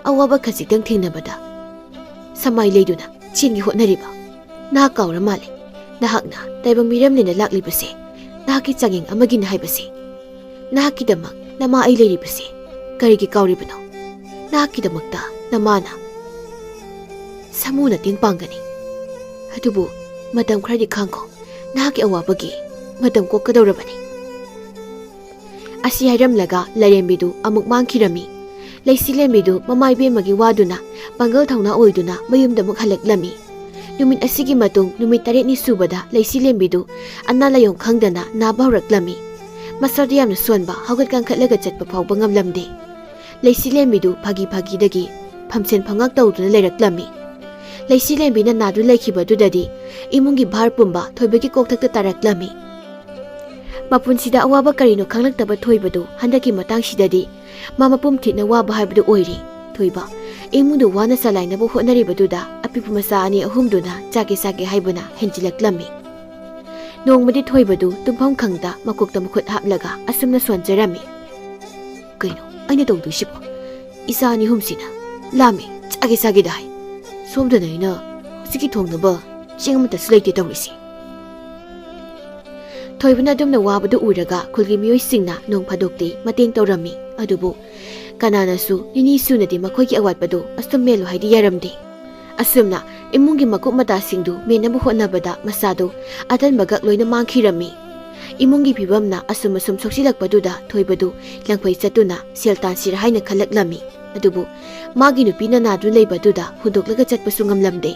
ꯑꯋꯥꯕ ꯈꯖꯤꯛꯇꯪ ꯊꯦꯡꯅꯕꯗ ꯁꯃꯥꯏ ꯂꯩꯗꯨꯅ ꯆꯦꯟꯒꯦ ꯍꯣꯠꯅꯔꯤꯕ? ꯅꯍꯥꯛ ꯀꯥꯎꯔ ꯃꯥꯜꯂꯦ꯫ ꯅꯍꯥꯛꯅ ꯇꯥꯏꯕꯪ ꯃꯤꯔꯝꯅꯦꯅ ꯂꯥꯛꯂꯤꯕꯁꯦ ꯅꯍꯥꯛꯀꯤ ꯆꯥꯡꯌꯦꯡ ꯑꯃꯒꯤꯅꯤ ꯍꯥꯏꯕꯁꯦ꯫ ꯅꯍꯥꯛꯀꯤꯗꯃꯛ ꯅꯃꯥ ꯑꯩ ꯂꯩꯔꯤꯕꯁꯦ ꯀꯔꯤꯒꯤ ꯀꯥꯎꯔꯤꯕꯅꯣ?" ꯅꯍꯥꯛꯀꯤꯗꯃꯛꯇ ꯅꯃꯥꯅ ꯁꯥꯃꯨ ꯃꯇꯦꯡ ꯄꯥꯡꯒꯅꯤ꯫ ꯑꯗꯨꯕꯨ ꯃꯇꯝ ꯈꯔꯗꯤ ꯈꯥꯡꯈꯣ, ꯅꯍꯥꯛꯀꯤ ꯑꯋꯥꯕꯒꯤ ꯃꯇꯝ ꯀꯣꯛꯀꯗꯧꯔꯕꯅꯤ꯫ ꯑꯁꯤ ꯍꯥꯏꯔꯝꯂꯒ ꯂꯥꯏꯔꯦꯝꯕꯤꯗꯨ ꯑꯃꯨꯛ ꯃꯥꯡꯈꯤꯔꯝꯃꯤ꯫ ꯂꯩꯁꯤꯂꯦꯝꯕꯤꯗꯨ ꯃꯃꯥ ꯏꯕꯦꯝꯃꯒꯤ ꯋꯥꯗꯨꯅ ꯄꯥꯡꯒꯜ ꯊꯧꯅꯥ ꯑꯣꯏꯗꯨꯅ ꯃꯌꯨꯝꯗ ꯑꯃꯨꯛ ꯍꯜꯂꯛꯂꯝꯃꯤ꯫ ꯅꯨꯃꯤꯠ ꯑꯁꯤꯒꯤ ꯃꯇꯨꯡ ꯅꯨꯃꯤꯠ ꯇꯔꯦꯠꯅꯤ ꯁꯨꯕꯗ ꯂꯩꯁꯤꯂꯦꯝꯕꯤꯗꯨ ꯑꯅꯥ ꯂꯥꯏꯌꯣꯡ ꯈꯪꯗꯅ ꯅꯥꯕ ꯍꯧꯔꯛꯂꯝꯃꯤ꯫ ꯃꯁꯥꯗꯨ ꯌꯥꯝꯅ ꯁꯣꯟꯕ, ꯍꯧꯒꯠ ꯀꯥꯡꯈꯠꯂꯒ ꯆꯠꯄ ꯐꯥꯎꯕ ꯉꯝꯂꯝꯗꯦ꯫ ꯂꯩꯁꯤꯂꯦꯝꯕꯤꯗꯨ ꯐꯥꯒꯤ ꯐꯥꯒꯤꯗꯒꯤ ꯐꯝꯁꯦꯟ ꯐꯝꯉꯥꯛ ꯇꯧꯗꯨꯅ ꯂꯩꯔꯛꯂꯝꯃꯤ꯫ ꯂꯩꯁꯤꯂꯦꯝꯕꯤꯅ ꯅꯥꯗꯨ ꯂꯩꯈꯤꯕꯗꯨꯗꯗꯤ ꯏꯃꯨꯡꯒꯤ ꯚꯥꯔ ꯄꯨꯝꯕ ꯊꯣꯏꯕꯒꯤ ꯀꯣꯛꯊꯛꯇ ꯇꯥꯔꯛꯂꯝꯃꯤ꯫ ꯃꯄꯨꯟꯁꯤꯗ ꯑꯋꯥꯕ ꯀꯔꯤꯅꯣ ꯈꯪꯂꯛꯇꯕ ꯊꯣꯏꯕꯗꯨ ꯍꯟꯗꯛꯀꯤ ꯃꯇꯥꯡꯁꯤꯗꯗꯤ ꯃꯥ ꯃꯄꯨꯝ ꯊꯤꯠꯅ ꯋꯥꯕ ꯍꯥꯏꯕꯗꯨ ꯑꯣꯏꯔꯦ꯫ ꯊꯣꯏꯕ ꯏꯃꯨꯡꯗꯨ ꯋꯥꯅ ꯆꯂꯥꯏꯅꯕ ꯍꯣꯠꯅꯔꯤꯕꯗꯨꯗ ꯑꯄꯤꯛꯄ ꯃꯆꯥ ꯑꯅꯤ ꯑꯍꯨꯝꯗꯨꯅ ꯆꯥꯒꯦ ꯆꯥꯒꯦ ꯍꯥꯏꯕꯅ ꯍꯦꯟꯖꯤꯜꯂꯛꯂꯝꯃꯤ꯫ ꯅꯣꯡꯃꯗꯤ ꯊꯣꯏꯕꯗꯨ ꯇꯨꯝꯐꯝ ꯈꯪꯗ ꯃꯀꯣꯛꯇ ꯃꯈꯨꯠ ꯍꯥꯞꯂꯒ ꯑꯁꯨꯝꯅ ꯁꯣꯟꯖꯔꯝꯃꯤ꯫ "ꯀꯩꯅꯣ ꯑꯩꯅ ꯇꯧꯗꯣꯏꯁꯤꯕꯣ? ꯏꯆꯥ ꯑꯅꯤ ꯑꯍꯨꯝꯁꯤꯅ ꯂꯥꯝꯃꯤ, ꯆꯥꯒꯦ ꯆꯥꯒꯦꯗ ꯍꯥꯏ꯫ ꯁꯣꯝꯗꯅ ꯑꯩꯅ ꯍꯧꯖꯤꯛꯀꯤ ꯊꯣꯡꯅꯕ ꯆꯦꯡ ꯑꯃꯠꯇꯁꯨ ꯂꯩꯇꯦ ꯇꯧꯔꯤꯁꯤ꯫" ꯊꯣꯏꯕꯅ ꯑꯗꯨꯝꯅ ꯋꯥꯕꯗꯨ ꯎꯔꯒ ꯈꯨꯜꯒꯤ ꯃꯤꯑꯣꯏꯁꯤꯡꯅ ꯅꯣꯡ ꯐꯥꯗꯣꯛꯇꯤ ꯃꯇꯦꯡ ꯇꯧꯔꯝꯃꯤ꯫ ꯑꯗꯨꯕꯨ ꯀꯅꯥꯅꯁꯨ ꯅꯤꯅꯤ ꯁꯨꯅꯗꯤ ꯃꯈꯣꯏꯒꯤ ꯑꯋꯥꯠꯄꯗꯨ ꯑꯁꯨꯝ ꯃꯦꯜꯂꯨ ꯍꯥꯏꯗꯤ ꯌꯥꯔꯝꯗꯦ꯫ ꯑꯁꯨꯝꯅ ꯏꯃꯨꯡꯒꯤ ꯃꯀꯨꯞ ꯃꯇꯥꯁꯤꯡꯗꯨ ꯃꯦꯟꯅꯕ ꯍꯣꯠꯅꯕꯗ ꯃꯁꯥꯗꯨ ꯑꯇꯟꯕꯒꯛ ꯂꯣꯏꯅ ꯃꯥꯡꯈꯤꯔꯝꯃꯤ꯫ ꯏꯃꯨꯡꯒꯤ ꯐꯤꯕꯝꯅ ꯑꯁꯨꯝ ꯑꯁꯨꯝ ꯁꯣꯛꯆꯤꯜꯂꯛꯄꯗꯨꯗ ꯊꯣꯏꯕꯗꯨ ꯂꯪꯐꯩ ꯆꯠꯇꯨꯅ ꯁꯦꯜ ꯇꯥꯟꯁꯤꯔꯥ ꯍꯥꯏꯅ ꯈꯜꯂꯛꯂꯝꯃꯤ꯫ ꯑꯗꯨꯕꯨ ꯃꯥꯒꯤ ꯅꯨꯄꯤꯅ ꯅꯥꯗꯨꯅ ꯂꯩꯕꯗꯨꯗ ꯍꯨꯟꯗꯣꯛꯂꯒ ꯆꯠꯄꯁꯨ ꯉꯝꯂꯝꯗꯦ꯫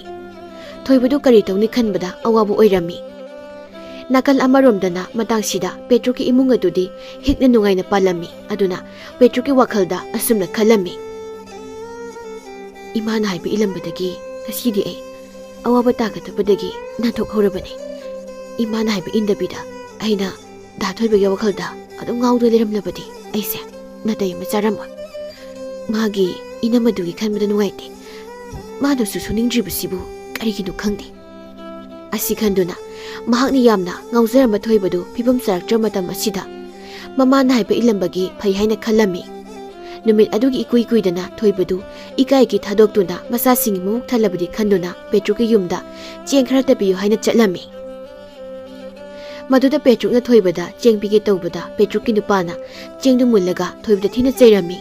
ꯊꯣꯏꯕꯗꯨ ꯀꯔꯤ ꯇꯧꯅꯤ ꯈꯟꯕꯗ ꯑꯋꯥꯕ ꯑꯣꯏꯔꯝꯃꯤ꯫ ꯅꯥꯀꯜ ꯑꯃꯔꯣꯝꯗꯅ ꯃꯇꯥꯡꯁꯤꯗ ꯄꯦꯇ꯭ꯔꯨꯛꯀꯤ ꯏꯃꯨꯡ ꯑꯗꯨꯗꯤ ꯍꯤꯛꯅ ꯅꯨꯡꯉꯥꯏꯅ ꯄꯥꯜꯂꯝꯃꯤ꯫ ꯑꯗꯨꯅ ꯄꯦꯇ꯭ꯔꯨꯛꯀꯤ ꯋꯥꯈꯜꯗ ꯑꯁꯨꯝꯅ ꯈꯜꯂꯝꯃꯤ, "ꯏꯃꯥꯅ ꯍꯥꯏꯕ ꯏꯜꯂꯝꯕꯗꯒꯤ ꯉꯁꯤꯗꯤ ꯑꯩ ꯑꯋꯥꯕ ꯇꯥꯒꯗꯕꯗꯒꯤ ꯅꯥꯟꯊꯣꯛꯍꯧꯔꯕꯅꯤ꯫ ꯏꯃꯥꯅ ꯍꯥꯏꯕ ꯏꯟꯗꯕꯤꯗ ꯑꯩꯅ ꯗꯥ ꯊꯣꯏꯕꯒꯤ ꯋꯥꯈꯜꯗ ꯑꯗꯨꯝ ꯉꯥꯎꯗꯨꯅ ꯂꯩꯔꯝꯂꯕꯗꯤ ꯑꯩꯁꯦ ꯅꯥꯇꯩ ꯑꯃ ꯆꯥꯔꯝꯃꯣꯏ꯫ ꯃꯥꯒꯤ ꯏꯅꯝꯃꯗꯨꯒꯤ ꯈꯟꯕꯗ ꯅꯨꯡꯉꯥꯏꯇꯦ꯫ ꯃꯥꯅꯁꯨ ꯁꯨꯅꯤꯡꯗ꯭ꯔꯤꯕꯁꯤꯕꯨ ꯀꯔꯤꯒꯤꯅꯣ ꯈꯪꯗꯦ꯫" ꯑꯁꯤ ꯈꯟꯗꯨꯅ ꯃꯍꯥꯛꯅ ꯌꯥꯝꯅ ꯉꯥꯎꯖꯔꯝꯕ ꯊꯣꯏꯕꯗꯨ ꯐꯤꯕꯝ ꯆꯥꯔꯛꯇ꯭ꯔ ꯃꯇꯝ ꯑꯁꯤꯗ ꯃꯃꯥꯅ ꯍꯥꯏꯕ ꯏꯜꯂꯝꯕꯒꯤ ꯐꯩ ꯍꯥꯏꯅ ꯈꯜꯂꯝꯃꯤ꯫ ꯅꯨꯃꯤꯠ ꯑꯗꯨꯒꯤ ꯏꯀꯨꯏ ꯀꯨꯏꯗꯅ ꯊꯣꯏꯕꯗꯨ ꯏꯀꯥꯏꯒꯤ ꯊꯥꯗꯣꯛꯇꯨꯅ ꯃꯆꯥꯁꯤꯡꯒꯤ ꯃꯕꯨꯛ ꯊꯜꯂꯕꯗꯤ ꯈꯟꯗꯨꯅ ꯄꯦꯇ꯭ꯔꯨꯛꯀꯤ ꯌꯨꯝꯗ ꯆꯦꯡ ꯈꯔ ꯇꯞꯄꯤꯌꯨ ꯍꯥꯏꯅ ꯆꯠꯂꯝꯃꯤ꯫ ꯃꯗꯨꯗ ꯄꯦꯇ꯭ꯔꯨꯛꯅ ꯊꯣꯏꯕꯗ ꯆꯦꯡ ꯄꯤꯒꯦ ꯇꯧꯕꯗ ꯄꯦꯇ꯭ꯔꯨꯛꯀꯤ ꯅꯨꯄꯥꯅ ꯆꯦꯡꯗꯨ ꯃꯨꯜꯂꯒ ꯊꯣꯏꯕꯗ ꯊꯤꯅ ꯆꯩꯔꯝꯃꯤ꯫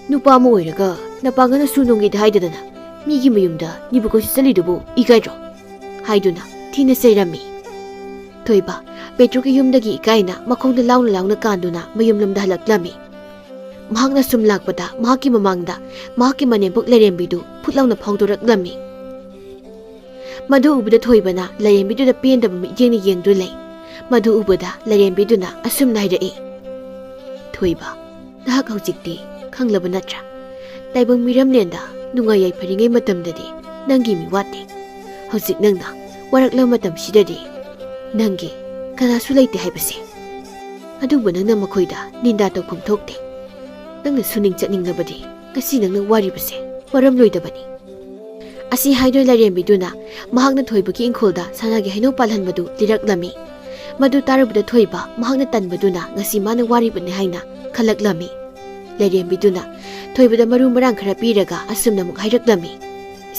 "ꯅꯨꯄꯥ ꯑꯃ ꯑꯣꯏꯔꯒ ꯅꯄꯥꯡꯒꯜꯅ ꯁꯨ ꯅꯣꯡꯒꯤꯗ ꯍꯥꯏꯗꯗꯅ ꯃꯤꯒꯤ ꯃꯌꯨꯝꯗ ꯅꯤꯕꯨ ꯀꯣꯏꯁꯤ ꯆꯠꯂꯤꯗꯨꯕꯨ ꯏꯀꯥꯏꯗ꯭ꯔꯣ?" ꯍꯥꯏꯗꯨꯅ ꯊꯤꯅ ꯆꯩꯔꯝꯃꯤ꯫ ꯊꯣꯏꯕ ꯄꯦꯇ꯭ꯔꯣꯛꯀꯤ ꯌꯨꯝꯗꯒꯤ ꯏꯀꯥꯏꯅ ꯃꯈꯣꯡꯗ ꯂꯥꯎꯅ ꯂꯥꯎꯅ ꯀꯥꯟꯗꯨꯅ ꯃꯌꯨꯝꯂꯣꯝꯗ ꯍꯜꯂꯛꯂꯝꯃꯤ꯫ ꯃꯍꯥꯛꯅ ꯁꯨꯝ ꯂꯥꯛꯄꯗ ꯃꯍꯥꯛꯀꯤ ꯃꯃꯥꯡꯗ ꯃꯍꯥꯛꯀꯤ ꯃꯅꯦꯝꯕꯣꯛ ꯂꯥꯏꯔꯦꯝꯕꯤꯗꯨ ꯐꯨꯠ ꯂꯥꯎꯅ ꯐꯥꯎꯗꯣꯔꯛꯂꯝꯃꯤ꯫ ꯃꯗꯨ ꯎꯕꯗ ꯊꯣꯏꯕꯅ ꯂꯥꯏꯔꯦꯝꯕꯤꯗꯨꯗ ꯄꯦꯟꯗꯕ ꯃꯤꯠꯌꯦꯡꯅ ꯌꯦꯡꯗꯨꯅ ꯂꯩ꯫ ꯃꯗꯨ ꯎꯕꯗ ꯂꯥꯏꯔꯦꯝꯕꯤꯗꯨꯅ ꯑꯁꯨꯝꯅ ꯍꯥꯏꯔꯛꯏ, "ꯊꯣꯏꯕ, ꯅꯍꯥꯛ ꯍꯧꯖꯤꯛꯇꯤ ꯈꯪꯂꯕ ꯅꯠꯇ꯭ꯔꯥ? ꯇꯥꯏꯕꯪ ꯃꯤꯔꯝꯂꯦꯟꯗ ꯅꯨꯡꯉꯥꯏ ꯌꯥꯏꯐꯔꯤꯉꯩ ꯃꯇꯝꯗꯗꯤ ꯅꯪꯒꯤ ꯃꯤ ꯋꯥꯠꯇꯦ꯫ ꯍꯧꯖꯤꯛ ꯅꯪꯅ ꯋꯥꯔꯛꯂꯕ ꯃꯇꯝꯁꯤꯗꯗꯤ ꯅꯪꯒꯤ ꯀꯅꯥꯁꯨ ꯂꯩꯇꯦ ꯍꯥꯏꯕꯁꯦ꯫ ꯑꯗꯨꯕꯨ ꯅꯪꯅ ꯃꯈꯣꯏꯗ ꯅꯤꯟꯗꯥ ꯇꯧꯐꯝ ꯊꯣꯛꯇꯦ꯫ ꯅꯪꯅ ꯁꯨꯅꯤꯡ ꯆꯠꯅꯤꯡꯂꯕꯗꯤ ꯉꯁꯤ ꯅꯪꯅ ꯋꯥꯔꯤꯕꯁꯦ ꯃꯔꯝ ꯂꯣꯏꯗꯕꯅꯤ"꯫ ꯑꯁꯤ ꯍꯥꯏꯗꯨꯅ ꯂꯥꯏꯔꯦꯝꯕꯤꯗꯨꯅ ꯃꯍꯥꯛꯅ ꯊꯣꯏꯕꯒꯤ ꯏꯪꯈꯣꯜꯗ ꯁꯅꯥꯒꯤ ꯍꯩꯅꯧ ꯄꯥꯜꯍꯟꯕꯗꯨ ꯂꯤꯔꯛꯂꯝꯃꯤ꯫ ꯃꯗꯨ ꯇꯥꯔꯨꯕꯗ ꯊꯣꯏꯕ ꯃꯍꯥꯛꯅ ꯇꯟꯕꯗꯨꯅ ꯉꯁꯤ ꯃꯥꯅ ꯋꯥꯔꯤꯕꯅꯤ ꯍꯥꯏꯅ ꯈꯜꯂꯛꯂꯝꯃꯤ꯫ ꯂꯥꯏꯔꯦꯝꯕꯤꯗꯨꯅ ꯊꯣꯏꯕꯗ ꯃꯔꯨ ꯃꯔꯥꯡ ꯈꯔ ꯄꯤꯔꯒ ꯑꯁꯨꯝꯅ ꯑꯃꯨꯛ ꯍꯥꯏꯔꯛꯂꯝꯃꯤ,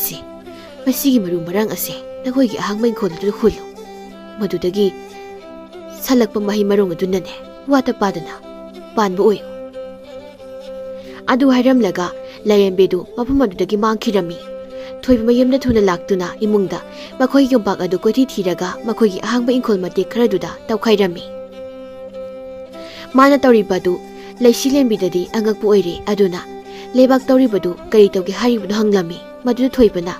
"ꯁꯦ, ꯃꯁꯤꯒꯤ ꯃꯔꯨ ꯃꯔꯥꯡ ꯑꯁꯦ ꯅꯈꯣꯏꯒꯤ ꯑꯍꯥꯡꯕ ꯏꯪꯈꯣꯜ ꯑꯗꯨꯗ ꯍꯨꯜꯂꯨ꯫ ꯃꯗꯨꯗꯒꯤ ꯁꯥꯠꯂꯛꯄ ꯃꯍꯩ ꯃꯔꯣꯡ ꯑꯗꯨꯅꯅꯦ ꯋꯥꯠꯇ ꯄꯥꯗꯅ ꯄꯥꯟꯕ ꯑꯣꯏꯌꯨ"꯫ ꯑꯗꯨ ꯍꯥꯏꯔꯝꯂꯒ ꯂꯥꯏꯔꯦꯝꯕꯤꯗꯨ ꯃꯐꯝ ꯑꯗꯨꯗꯒꯤ ꯃꯥꯡꯈꯤꯔꯝꯃꯤ꯫ ꯊꯣꯏꯕ ꯃꯌꯨꯝꯗ ꯊꯨꯅ ꯂꯥꯛꯇꯨꯅ ꯏꯃꯨꯡꯗ ꯃꯈꯣꯏꯒꯤ ꯌꯣꯝꯄꯥꯛ ꯑꯗꯨ ꯀꯣꯏꯊꯤ ꯊꯤꯔꯒ ꯃꯈꯣꯏꯒꯤ ꯑꯍꯥꯡꯕ ꯏꯪꯈꯣꯜ ꯃꯇꯦꯛ ꯈꯔꯗꯨꯗ ꯇꯧꯈꯥꯏꯔꯝꯃꯤ꯫ ꯃꯥꯅ ꯇꯧꯔꯤꯕ ꯑꯗꯨ ꯂꯩꯁꯤ ꯂꯦꯝꯕꯤꯗꯗꯤ ꯑꯉꯛꯄ ꯑꯣꯏꯔꯦ꯫ ꯑꯗꯨꯅ ꯂꯩꯕꯥꯛ ꯇꯧꯔꯤꯕꯗꯨ ꯀꯔꯤ ꯇꯧꯒꯦ ꯍꯥꯏꯔꯤꯕꯅꯣ ꯍꯪꯂꯝꯃꯤ꯫ ꯃꯗꯨꯗ ꯊꯣꯏꯕꯅ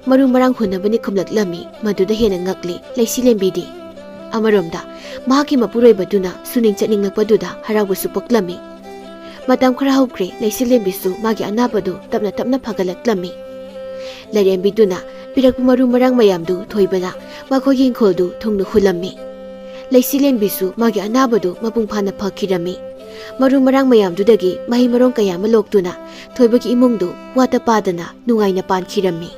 ꯃꯔꯨ ꯃꯔꯥꯡ ꯍꯨꯟꯅꯕꯅꯤ ꯈꯨꯝꯂꯛꯂꯝꯃꯤ꯫ ꯃꯗꯨꯗ ꯍꯦꯟꯅ ꯉꯛꯂꯤ ꯂꯩꯁꯤ ꯂꯦꯝꯕꯤꯗꯤ꯫ ꯑꯃꯔꯣꯝꯗ ꯃꯍꯥꯛꯀꯤ ꯃꯄꯨꯔꯣꯏꯕꯗꯨꯅ ꯁꯨꯅꯤꯡ ꯆꯠꯅꯤꯡꯂꯛꯄꯗꯨꯗ ꯍꯔꯥꯎꯕꯁꯨ ꯄꯣꯛꯂꯝꯃꯤ꯫ ꯃꯇꯝ ꯈꯔ ꯍꯧꯈ꯭ꯔꯦ, ꯂꯩꯁꯤ ꯂꯦꯝꯕꯤꯁꯨ ꯃꯥꯒꯤ ꯑꯅꯥꯕꯗꯨ ꯇꯞꯅ ꯇꯞꯅ ꯐꯒꯠꯂꯛꯂꯝꯃꯤ꯫ ꯂꯥꯏꯔꯦꯝꯕꯤꯗꯨꯅ ꯄꯤꯔꯛꯄ ꯃꯔꯨ ꯃꯔꯥꯡ ꯃꯌꯥꯝꯗꯨ ꯊꯣꯏꯕꯅ ꯃꯈꯣꯏꯒꯤ ꯏꯪꯈꯣꯜꯗꯨ ꯊꯨꯡꯅ ꯍꯨꯜꯂꯝꯃꯤ꯫ ꯂꯩꯁꯤ ꯂꯦꯝꯕꯤꯁꯨ ꯃꯥꯒꯤ ꯑꯅꯥꯕꯗꯨ ꯃꯄꯨꯡ ꯐꯥꯅ ꯐꯈꯤꯔꯝꯃꯤ꯫ ꯃꯔꯨ ꯃꯔꯥꯡ ꯃꯌꯥꯝꯗꯨꯗꯒꯤ ꯃꯍꯩ ꯃꯔꯣꯡ ꯀꯌꯥ ꯑꯃ ꯂꯣꯛꯇꯨꯅ ꯊꯣꯏꯕꯒꯤ ꯏꯃꯨꯡꯗꯨ ꯋꯥꯠꯇ ꯄꯥꯗꯅ ꯅꯨꯡꯉꯥꯏꯅ ꯄꯥꯟꯈꯤꯔꯝꯃꯤ꯫